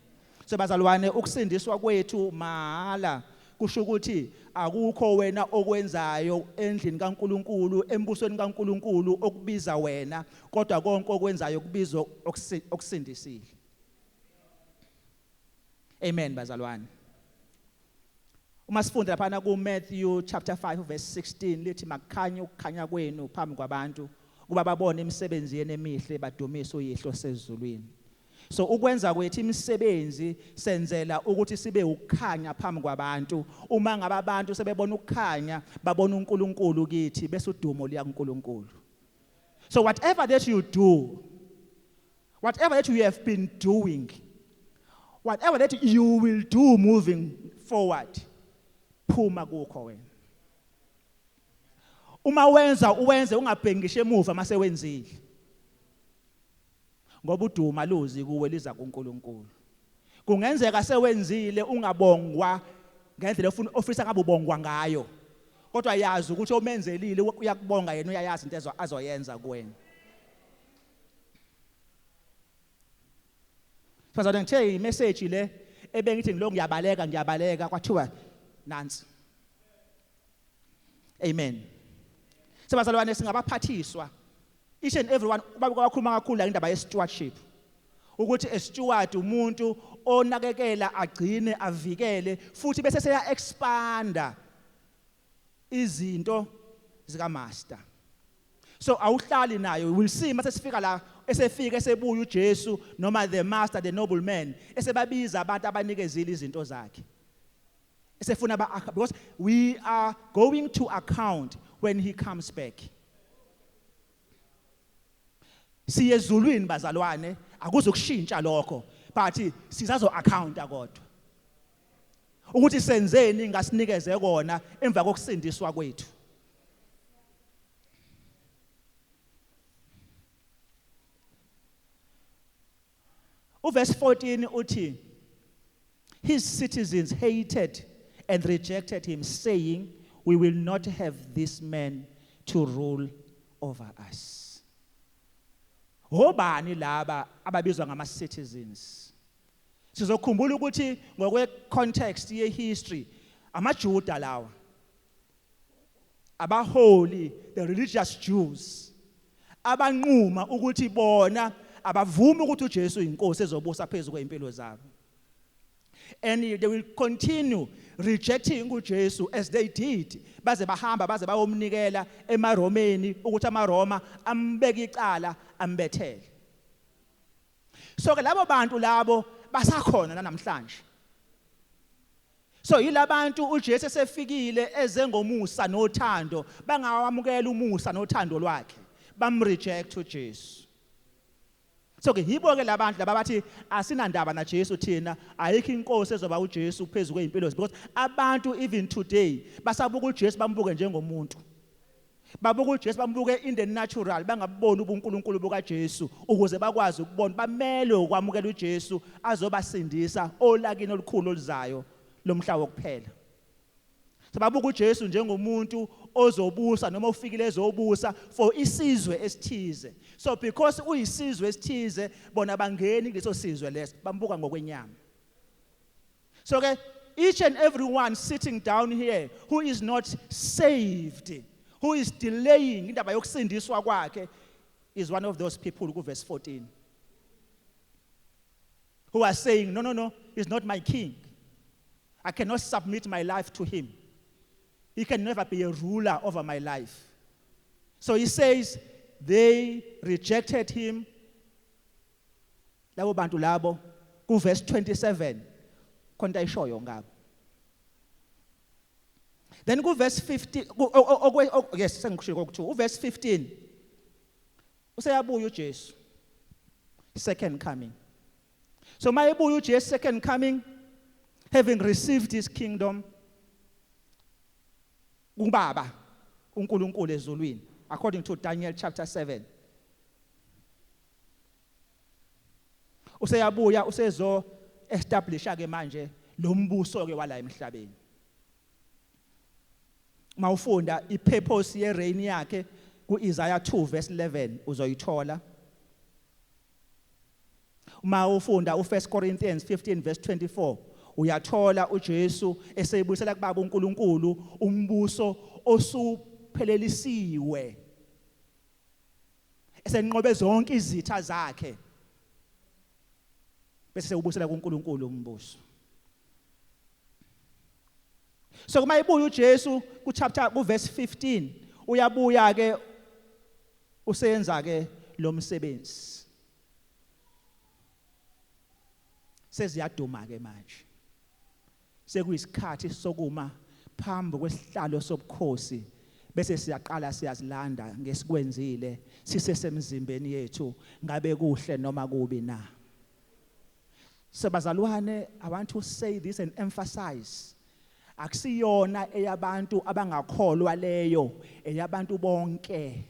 So bazalwane, ukusindiswa kwethu mahala kusho ukuthi akukho wena okwenzayo endlini kaNkuluNkulu, embusweni kaNkuluNkulu, okubiza wena, kodwa konke okwenzayo kubizwa okusindisile. Amen bazalwane. Uma sifunda lapha ku Matthew chapter 5 verse 16, lithi makukhanye ukukhanya kwenu phambi kwabantu kuba babone imisebenzi yenu emihle badumise uYihlo sezulwini. So ukwenza kwethu imisebenzi senzela ukuthi sibe ukukhanya phambi kwabantu. Uma ngabe abantu sebebona ukukhanya, babona uNkulunkulu kithi, bese udumo liya kuNkulunkulu. So whatever that you do, whatever that you have been doing, whatever that you will do moving forward, phuma kukho wena. Uma wenza, uwenze ungabhengishe emuva mase wenzile, ngoba uduma luzi kuwe, liza kuNkulunkulu. Kungenzeka sewenzile ungabongwa ngendlela ofuna ofisa ngabe ubongwa ngayo, kodwa yazi ukuthi omenzelile uyakubonga yena, uyayazi into azoyenza kuwena. Fazana, ngithe imessage le ebengithi ngiloko ngiyabaleka ngiyabaleka, kwathiwa nansi. Amen. Sebazalwane, singabaphathiswa, each and everyone. Bakhuluma kakhulu la indaba ye stewardship, ukuthi a steward umuntu onakekela, agcine, avikele futhi bese seya expanda izinto zika master. So awuhlali nayo. We will see mase sifika la, esefika, esebuya uJesu noma the master, the noble man, esebabiza abantu abanikezile izinto zakhe, esefuna ba, because we are going to account when he comes back. Siye ezulwini, bazalwane, akuzokushintsha lokho, but sisazo accounta kodwa ukuthi senzeni ngasinikeze kona emva kokusindiswa kwethu. Uverse 14 uthi, "His citizens hated and rejected him, saying, 'We will not have this man to rule over us.'" Obani laba ababizwa ngama citizens? Sizokhumbula ukuthi ngokwe context ye history, amaJuda lawa, abaholi, the religious Jews, abanquma ukuthi bona abavumi ukuthi uJesu inkosi ezobusa phezulu kwempilo zabo, and they will continue rejecting uJesu as they did baze bahamba baze bayomnikela emaRomeni ukuthi amaRoma ambeke icala, ambethele. So ke labo bantu labo basakhona namhlanje. So yilabantu uJesu esefikile eze ngomusa nothando, bangawamukela umusa nothando lwakhe, bamreject uJesu. So ke yibo ke labantu laba bathi asinandaba na Jesu thina, ayikho inkosi ezoba uJesu phezulu kwezimpilo, because abantu even today basabuka uJesu, bambuke njengomuntu, babuka uJesu bambuke in the natural, bangaboni ubuNkulunkulu bukaJesu. Ukuze bakwazi ukubona, bamele ukwamukela uJesu azobasindisa olakini olukhulu oluzayo lomhla wokuphela. So babuka uJesu njengomuntu ozobusa noma ufikile ezobusa for isizwe esithize. So because uyisizwe esithize, bona bangeni kuleso sizwe leso, bambuka ngokwenyama. So ke each and every one sitting down here who is not saved, who is delaying indaba yokusindiswa kwakhe, is one of those people ku verse 14 who are saying, "No, no, no, he's not my king. I cannot submit my life to him. He can never be a ruler over my life." So he says they rejected him, labo bantu labo. Ku verse 27 khonto ayishoyo ngabo. Then ku verse 15 yes, sengikushilo kokuthiwa u verse 15 useyabuya uJesu, second coming. So mayebuya uJesu, second coming, having received his kingdom kuBaba uNkulunkulu ezulwini, according to Daniel chapter 7, useyabuya, usezo establisha ke manje lo mbuso ke wala emhlabeni. Mawufunda ipurpose ye reign yakhe kuIsaiah 2 verse 11, uzoyithola. Uma ufunda u1 Corinthians 15 verse 24, uyathola uJesu eseyibuyisela kubaba uNkulunkulu umbuso osuphelelisiwe, esenqobe zonke izitha zakhe, bese sewubuyisela kuNkulunkulu umbuso. So kuma ibuya uJesu ku chapter, ku verse 15, uyabuya ke, useyenza ke lo msebenzi. Seziyaduma ke manje, sekuyisikhathi sokuma phambi kwesihlalo sobukhosi, bese siyaqala siyazilanda ngesikwenzile sisesemzimbeni yethu, ngabe kuhle noma kubi na. So bazalwane, I want to say this and emphasize, akusiyona eyabantu abangakholwa leyo, eyabantu bonke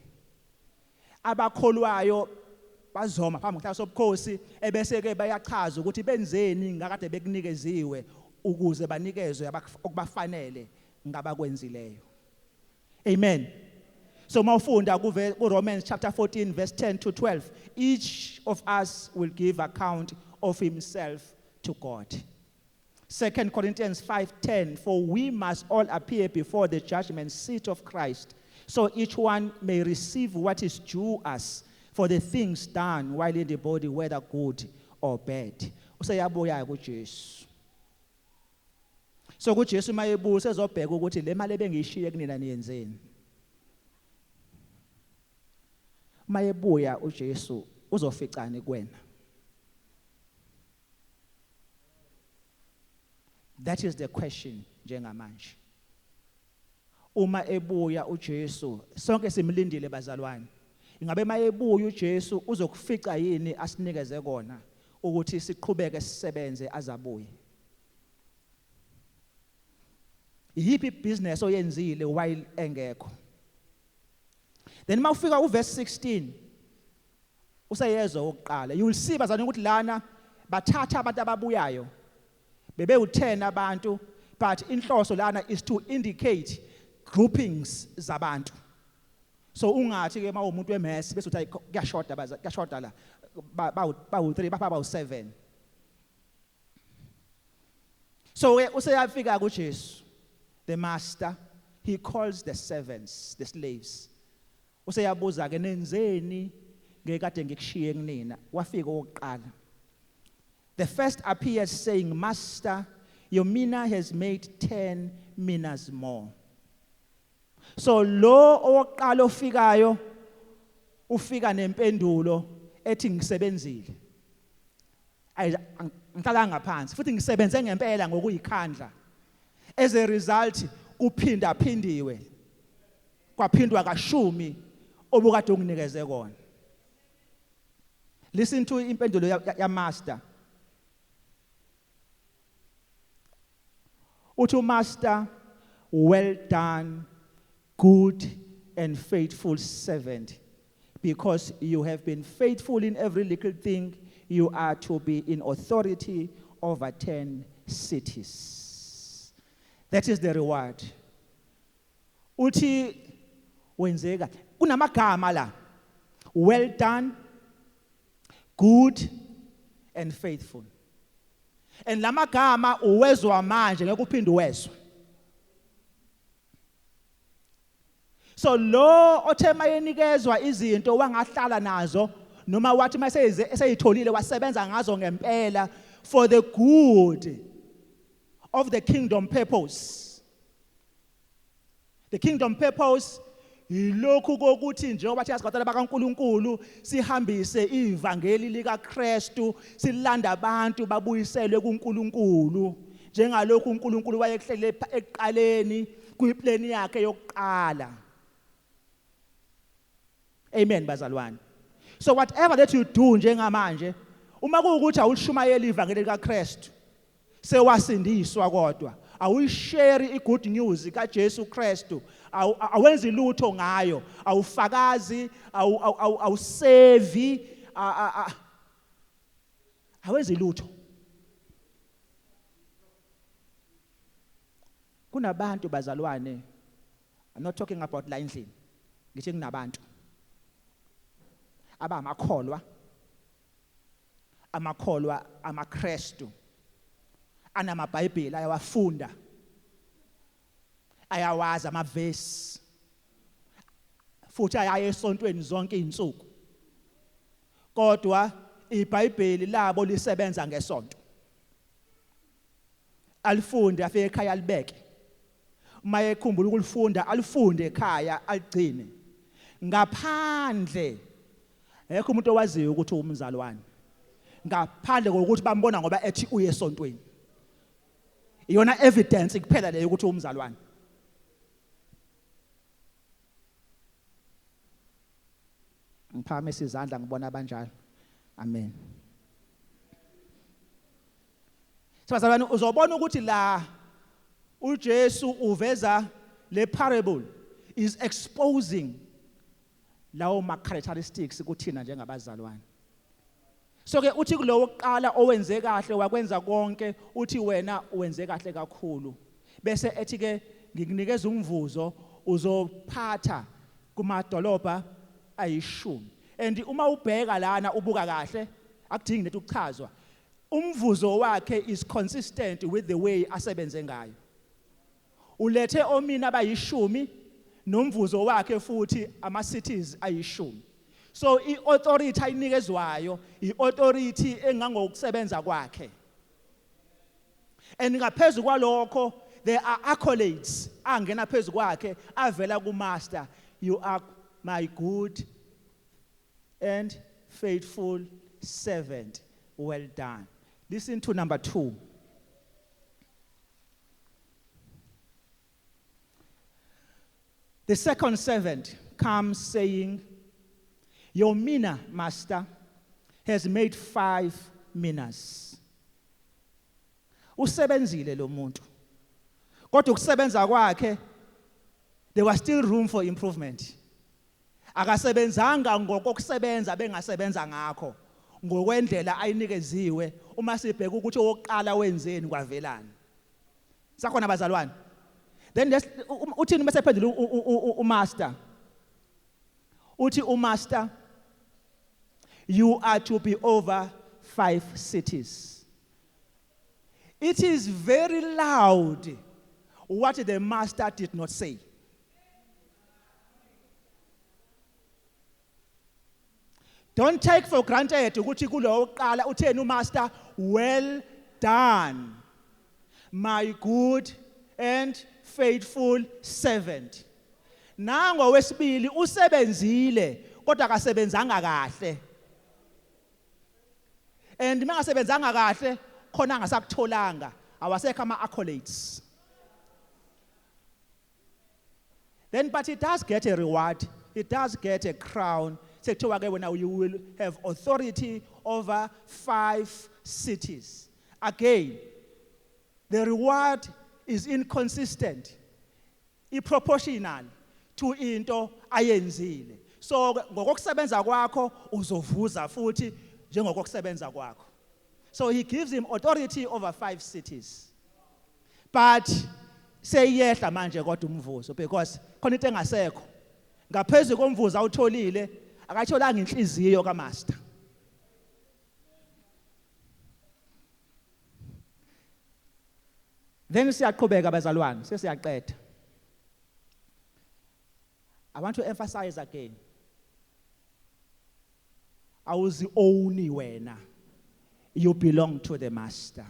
abakholwayo. Bazoma phambi kwesihlalo sobukhosi, ebese ke bayachaza ukuthi benzeni ngakade bekunikeziwe, ukuze banikezwe okubafanele ngabakwenzileyo. Amen. So mawufunda ku Romans chapter 14 verse 10 to 12, each of us will give account of himself to God. 2 Corinthians 5:10, "For we must all appear before the judgment seat of Christ." So each one may receive what is due us for the things done while in the body, whether good or bad. Useyabuya kuJesu. So kuJesu mayebuya ezobheka ukuthi le mali ebengiyishiye kunina niyenzeni. Mayebuya uJesu uzoficani kuwena? That is the question njengamanje. Uma ebuya uJesu, sonke simlindile bazalwane. Ingabe mayebuya uJesu uzokufica yini asinikeze kona ukuthi siqhubeke sisebenze azabuye? Yiphi business oyenzile while engekho? Then mawufika uverse 16 useyezwa okokuqala. You will see bazalwane ukuthi lana bathatha abantu ababuyayo bebewu10 abantu, but inhloso lana is to indicate groupings zabantu. So ungathi ke mawumuntu wemess bese uthi kuyashoda, baza kuyashoda la, bawu 3 bapha bawu 7. So ke useyafika kuJesu, the master, he calls the servants, the slaves. Useyabuza ke, nenzeni ngekade ngikushiye kunina? Wafika okokuqala. The first appears saying, "Master, your mina has made 10 minas more." So lo owokuqala ofikayo ufika nempendulo ethi ngisebenzile, ngihlala ngaphansi futhi ngisebenze ngempela ngokuyikhandla. As a result kuphinda phindiwe, kwaphindwa kashumi obukade unginikeze kona. Listen to impendulo ya master. Uthi master, "Well done, good and faithful servant. Because you have been faithful in every little thing, you are to be in authority over 10 cities." That is the reward. Uthi wenzeka kunamagama la, well done, good and faithful, and lamagama uwezwa manje, ngeke uphinde uwezwe. So lo othe mayenikezwa izinto wangahlala nazo, noma wathi mase eseyitholile wasebenza ngazo ngempela for the good of the kingdom purpose. The kingdom purpose yilokhu kokuthi njengoba thina sigaqala bakaNkuluNkulu sihambise ivangeli likaKristu, silanda abantu babuyiselwe kuNkulunkulu njengalokhu uNkulunkulu wayekuhlele ekuqaleni kwiplani yakhe yokuqala. Amen bazalwane. So whatever that you do njengamanje, uma kuwukuthi awulishumayeli ivangeli likaKristu, sewasindiswa kodwa awuyishare igood news kaJesu Kristu, awenzi lutho ngayo, awufakazi, awusevi, awenzi lutho. Kunabantu bazalwane, I'm not talking about la endlini, ngithi kunabantu abamakholwa, amakholwa amaKristu, anamaBhayibheli, ayawafunda, ayawazi amavesi, futhi ayaye esontweni zonke izinsuku, kodwa iBhayibheli labo lisebenza ngesonto. Alifunde, afike ekhaya alibeke, uma ekhumbula ukulifunda alifunde ekhaya, aligcine. Ngaphandle ekho umuntu owaziyo ukuthi umzalwane, ngaphandle kokuthi bambona ngoba ethi uye esontweni. Iyona evidence kuphela leyo ukuthi umzalwane. Ngiphakamisa izandla ngibona abanjalo. Amen. Sibazalwane, uzobona ukuthi la uJesu uveza le parable is exposing lawo ma characteristics kuthina njengabazalwane. So ke uthi kulowo oqala owenze kahle wakwenza konke, uthi wena wenze kahle kakhulu, bese ethi ke ngikunikeza umvuzo, uzophatha kumadolobha ayishumi. And uma ubheka lana, ubuka kahle, akudingi nethi ukuchazwa, umvuzo wakhe is consistent with the way asebenze ngayo. Ulethe omina abayishumi. Nomvuzo wakhe futhi ama cities ayishumi. So iauthority ayinikezwayo iauthority engangokusebenza kwakhe. And ngaphezulu kwalokho there are accolades angena phezulu kwakhe avela ku master. You are my good and faithful servant, well done. Listen to number 2. The second servant comes saying, "Your mina, master, has made 5 minas." Usebenzile lo muntu. Kodwa ukusebenza kwakhe there was still room for improvement. Akasebenzanga ngokokusebenza bengasebenza ngakho ngokwendlela ayinikeziwe uma sibheka ukuthi owokuqala wenzeni kwavelani. Sakhona bazalwane. Then let's uthini bese phendula umaster. Uthi umaster, "You are to be over 5 cities." It is very loud what the master did not say. Don't take for granted ukuthi kulo oqala utheni umaster, "Well done, my good and faithful servant." Nango wesibili usebenzile kodwa akasebenzanga kahle. And mangasebenzanga kahle khona angasakutholanga awasekho ama accolades. Then but he does get a reward, he does get a crown. Sekuthiwa ke wena you will have authority over 5 cities. Again, the reward is inconsistent, proportional to into ayenzile. So ngokokusebenza kwakho uzovuza futhi njengokokusebenza kwakho. So he gives him authority over 5 cities. But seyiyehla manje kodwa umvuzo because khona into engasekho. Ngaphezulu komvuzo awutholile akatholanga inhliziyo kaMaster. Then siyaqhubeka bazalwane, sesiyaqeda. I want to emphasize again. Awuzi own wena. You belong to the master.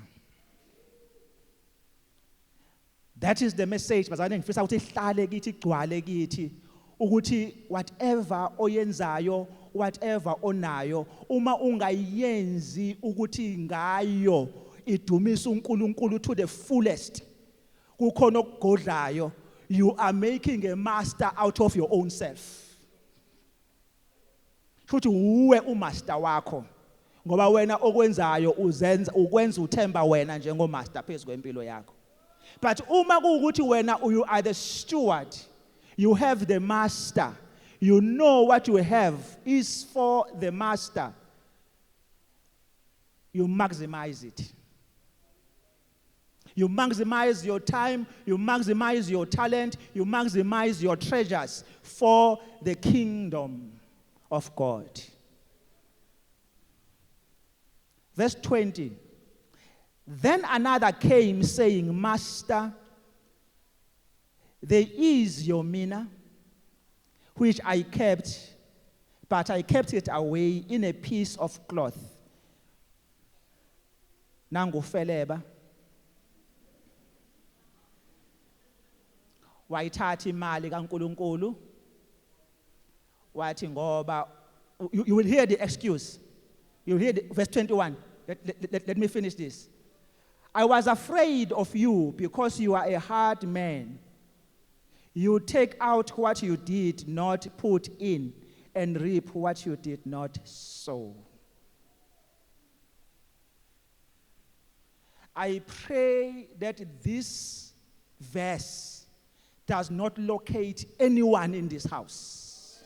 That is the message bazalwane ngifisa ukuthi ihlale kithi igcwale kithi ukuthi whatever oyenzayo, whatever onayo, uma ungayenzi ukuthi ngayo idumisa uNkulunkulu to the fullest, kukhona okugodlayo, you are making a master out of your own self. Futhi uwe umaster wakho ngoba wena okwenzayo uzenza ukwenza uthemba wena njengomaster phezulu kwempilo yakho. But uma kuwukuthi wena you are the steward, you have the master, you know what you have is for the master, you maximize it. You maximize your time, you maximize your talent, you maximize your treasures for the kingdom of God. Verse 20. Then another came saying, "Master, there is your mina, which I kept, but I kept it away in a piece of cloth." Nangu feleba. Wayithatha imali kaNkuluNkulu wathi ngoba you will hear the excuse. You will hear the, verse 21. Let me finish this. "I was afraid of you because you are a hard man. You take out what you did not put in and reap what you did not sow." I pray that this verse does not locate anyone in this house.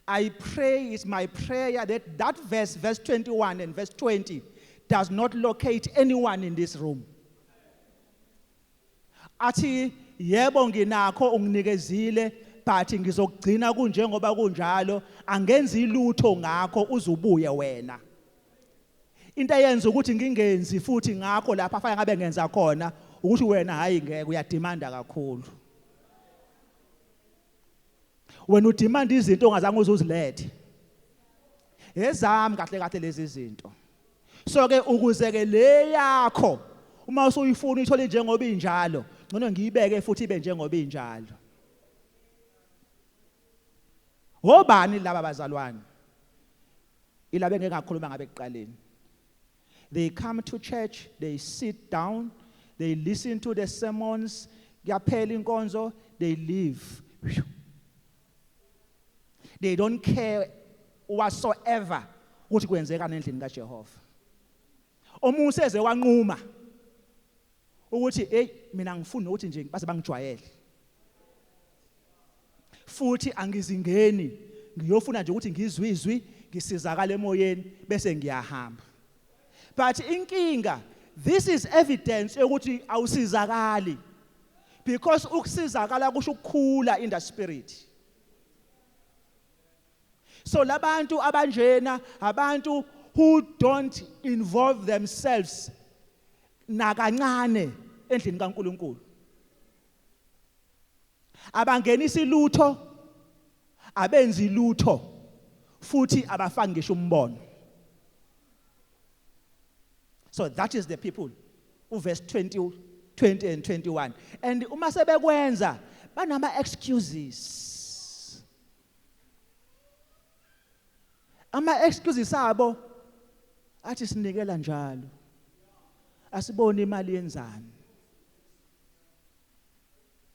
I pray, it's my prayer that that verse, verse 21 and verse 20, does not locate anyone in this room. Athi, yebo nginakho unginikezile, but ngizokugcina kunjengoba kunjalo, angenzi lutho ngakho uzubuye wena. Into eyenza ukuthi ngingenzi futhi ngakho lapha afake ngabe ngenza khona Ukuthi wena hayi ngeke, uyademanda kakhulu. Wena udemanda izinto ongazange uzuzilethe. Ezami kahle kahle lezi zinto. So ke ukuze ke le yakho uma usuyifuna uyithole njengoba injalo, ngcono ngiyibeke futhi ibe njengoba injalo. Obani laba bazalwane? Ilaba engeke ngakhuluma ngabe ekuqaleni. They come to church, they sit down, they listen to the sermons, kuyaphela inkonzo, they leave. Phew. They don't care whatsoever ukuthi kwenzekani endlini kaJehova. Omunye useze wanquma ukuthi hey, mina ngifuna ukuthi nje base bangijwayele. Futhi angizingeni, ngiyofuna nje ukuthi ngizwe izwi, ngisizakale emoyeni bese ngiyahamba. But inkinga, this is evidence yokuthi awusizakali. Because ukusizakala kusho ukukhula in the spirit. So labantu abanjena, abantu who don't involve themselves nakancane endlini kaNkuluNkulu. Abangenisi lutho, abenzi lutho, futhi abafaki ngisho umbono. So that is the people. Uverse 20, 20 and 21. And uma sebekwenza banama excuses. Ama excuses abo athi sinikela njalo. Asibone imali yenzani.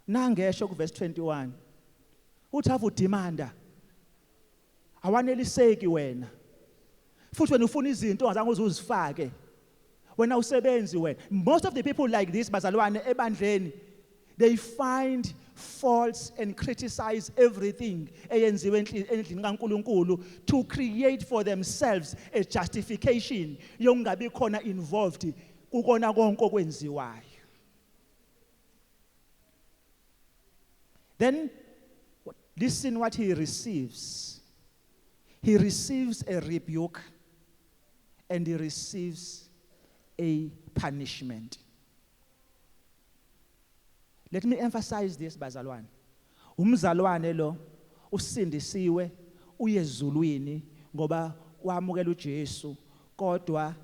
Nangesho kuverse 21. Uthi ave udemanda. Awaneliseki wena. Futhi wena ufuna izinto ongazange uze uzifake. Wena usebenzi wena. Most of the people like this, bazalwane, ebandleni, they find faults and criticize everything eyenziwe endlini kaNkuluNkulu to create for themselves a justification yokungabi khona involved kukona konke okwenziwayo. Then listen what he receives. He receives a rebuke and he receives a punishment. Let me emphasize this, bazalwane. Umzalwane lo usindisiwe, uyezulwini ngoba wamukela uJesu, kodwa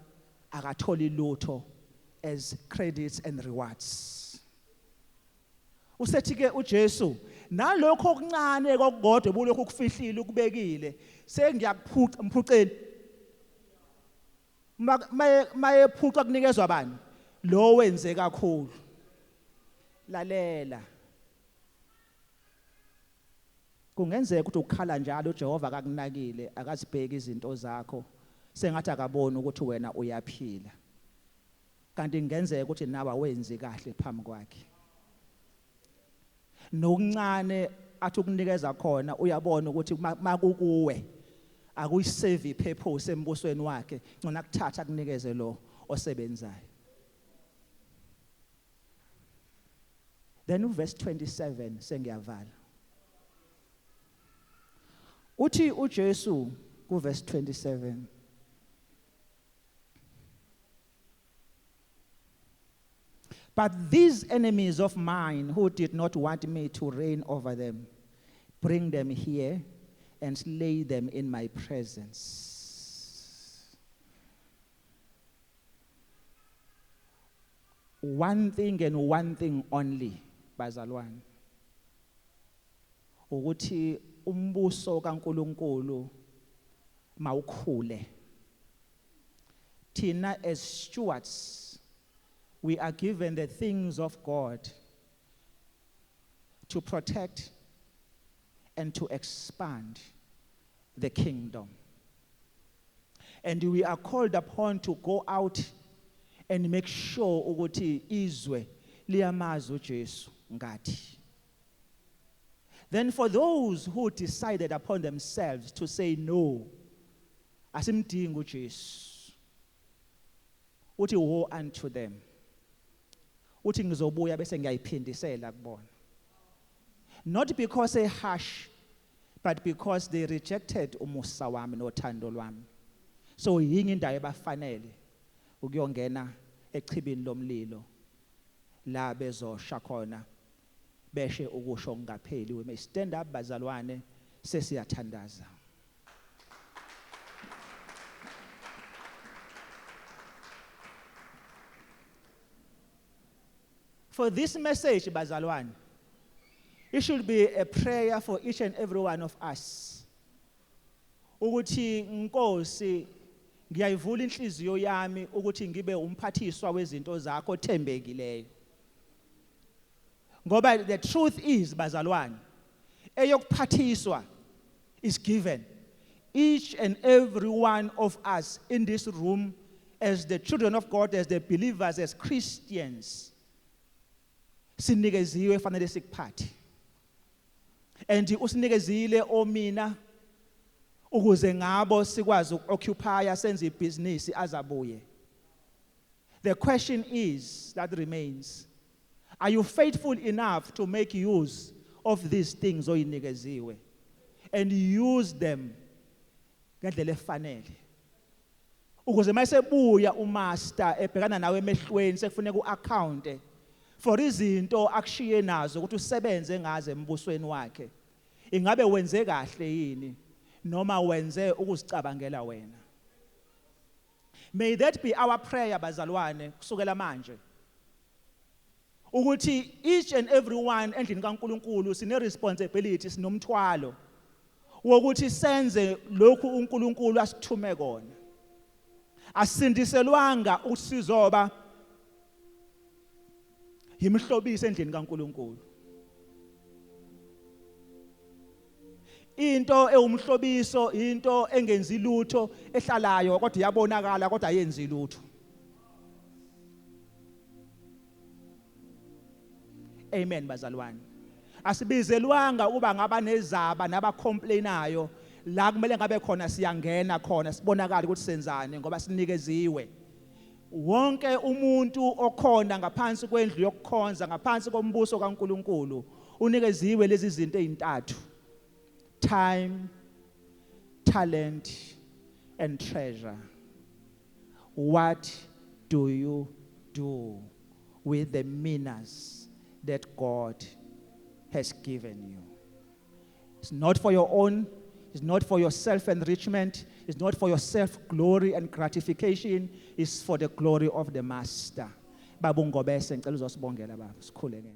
akatholi lutho as credits and rewards. Usethi ke uJesu, nalokho okuncane kokukodwa bulokhu kufihlile ukubekile, sengiyakuphuca. Mphuceni. Mayephuca kunikezwa bani? Lo wenze kakhulu. Lalela, kungenzeka ukuthi ukukhala njalo uJehova akakunakile, akazibheki izinto zakho, sengathi akaboni ukuthi wena uyaphila, kanti kungenzeka ukuthi nawe awenzi kahle phambi kwakhe. Nokuncane athi ukunikeza khona, uyabona ukuthi makukuwe akuyiserve ipurpose embusweni wakhe, ngcona kuthatha kunikeze lo osebenzayo. Then uverse 27, sengiyavala. Uthi uJesu kuverse 27, "But these enemies of mine who did not want me to reign over them, bring them here and slay them in my presence." One thing and one thing only, bazalwane. Ukuthi umbuso kaNkuluNkulu mawukhule. Thina as stewards, we are given the things of God to protect and to expand the kingdom. And we are called upon to go out and make sure ukuthi izwe liyamazi uJesu ngathi. Then for those who decided upon themselves to say no, asimdingi uJesu, uthi woe unto them. Uthi ngizobuya bese ngiyayiphindisela kubona. Not because they harsh, but because they rejected umusa wami nothando lwami. So yinye indawo ebafanele, ukuyongena echibini lomlilo. La bezosha khona, beshe ukusho kungapheli. We may stand up, bazalwane, sesiyathandaza. For this message, bazalwane, it should be a prayer for each and every one of us ukuthi, Nkosi, ngiyayivula inhliziyo yami ukuthi ngibe umphathiswa wezinto zakho othembekileyo, ngoba the truth is, bazalwane, eyokuphathiswa is given each and every one of us in this room as the children of God, as the believers, as Christians. Sinikeziwe, fanele sikuphathe, and usinikezile omina ukuze ngabo sikwazi ukuoccupy, senze ibhizinisi azabuye. The question is that remains, are you faithful enough to make use of these things oyinikeziwe and use them ngendlela efanele, ukuze mayesebuya umaster ebhekana nawe emehlweni, sekufuneka uaccount for izinto akushiye nazo ukuthi usebenze ngaze embusweni wakhe, ingabe wenze kahle yini noma wenze ukuzicabangela wena? May that be our prayer, bazalwane, kusukela manje, ukuthi each and every one endlini kaNkuluNkulu sine responsibility, sinomthwalo wokuthi senze lokhu uNkulunkulu asithume kona. Asindiselwanga ukusizoba yimihlobiso endlini kaNkuluNkulu. Into ewumhlobiso into engenzi lutho, ehlalayo kodwa iyabonakala, kodwa ayenzi lutho. Amen, bazalwane. Asibizelwanga ukuba ngaba nezaba nabacomplainayo. La kumele ngabe khona siyangena khona, sibonakala ukuthi senzani, ngoba sinikeziwe. Wonke umuntu okhona ngaphansi kwendlu yokukhonza, ngaphansi kombuso kaNkuluNkulu, unikeziwe lezi zinto ezintathu: time, talent and treasure. What do you do with the minas that God has given you? It's not for your own. It's not for your self enrichment. It's not for your self glory and gratification. It's for the glory of the Master. Baba uNgobese, ngicela uzosibongela, baba. Sikhulekeni.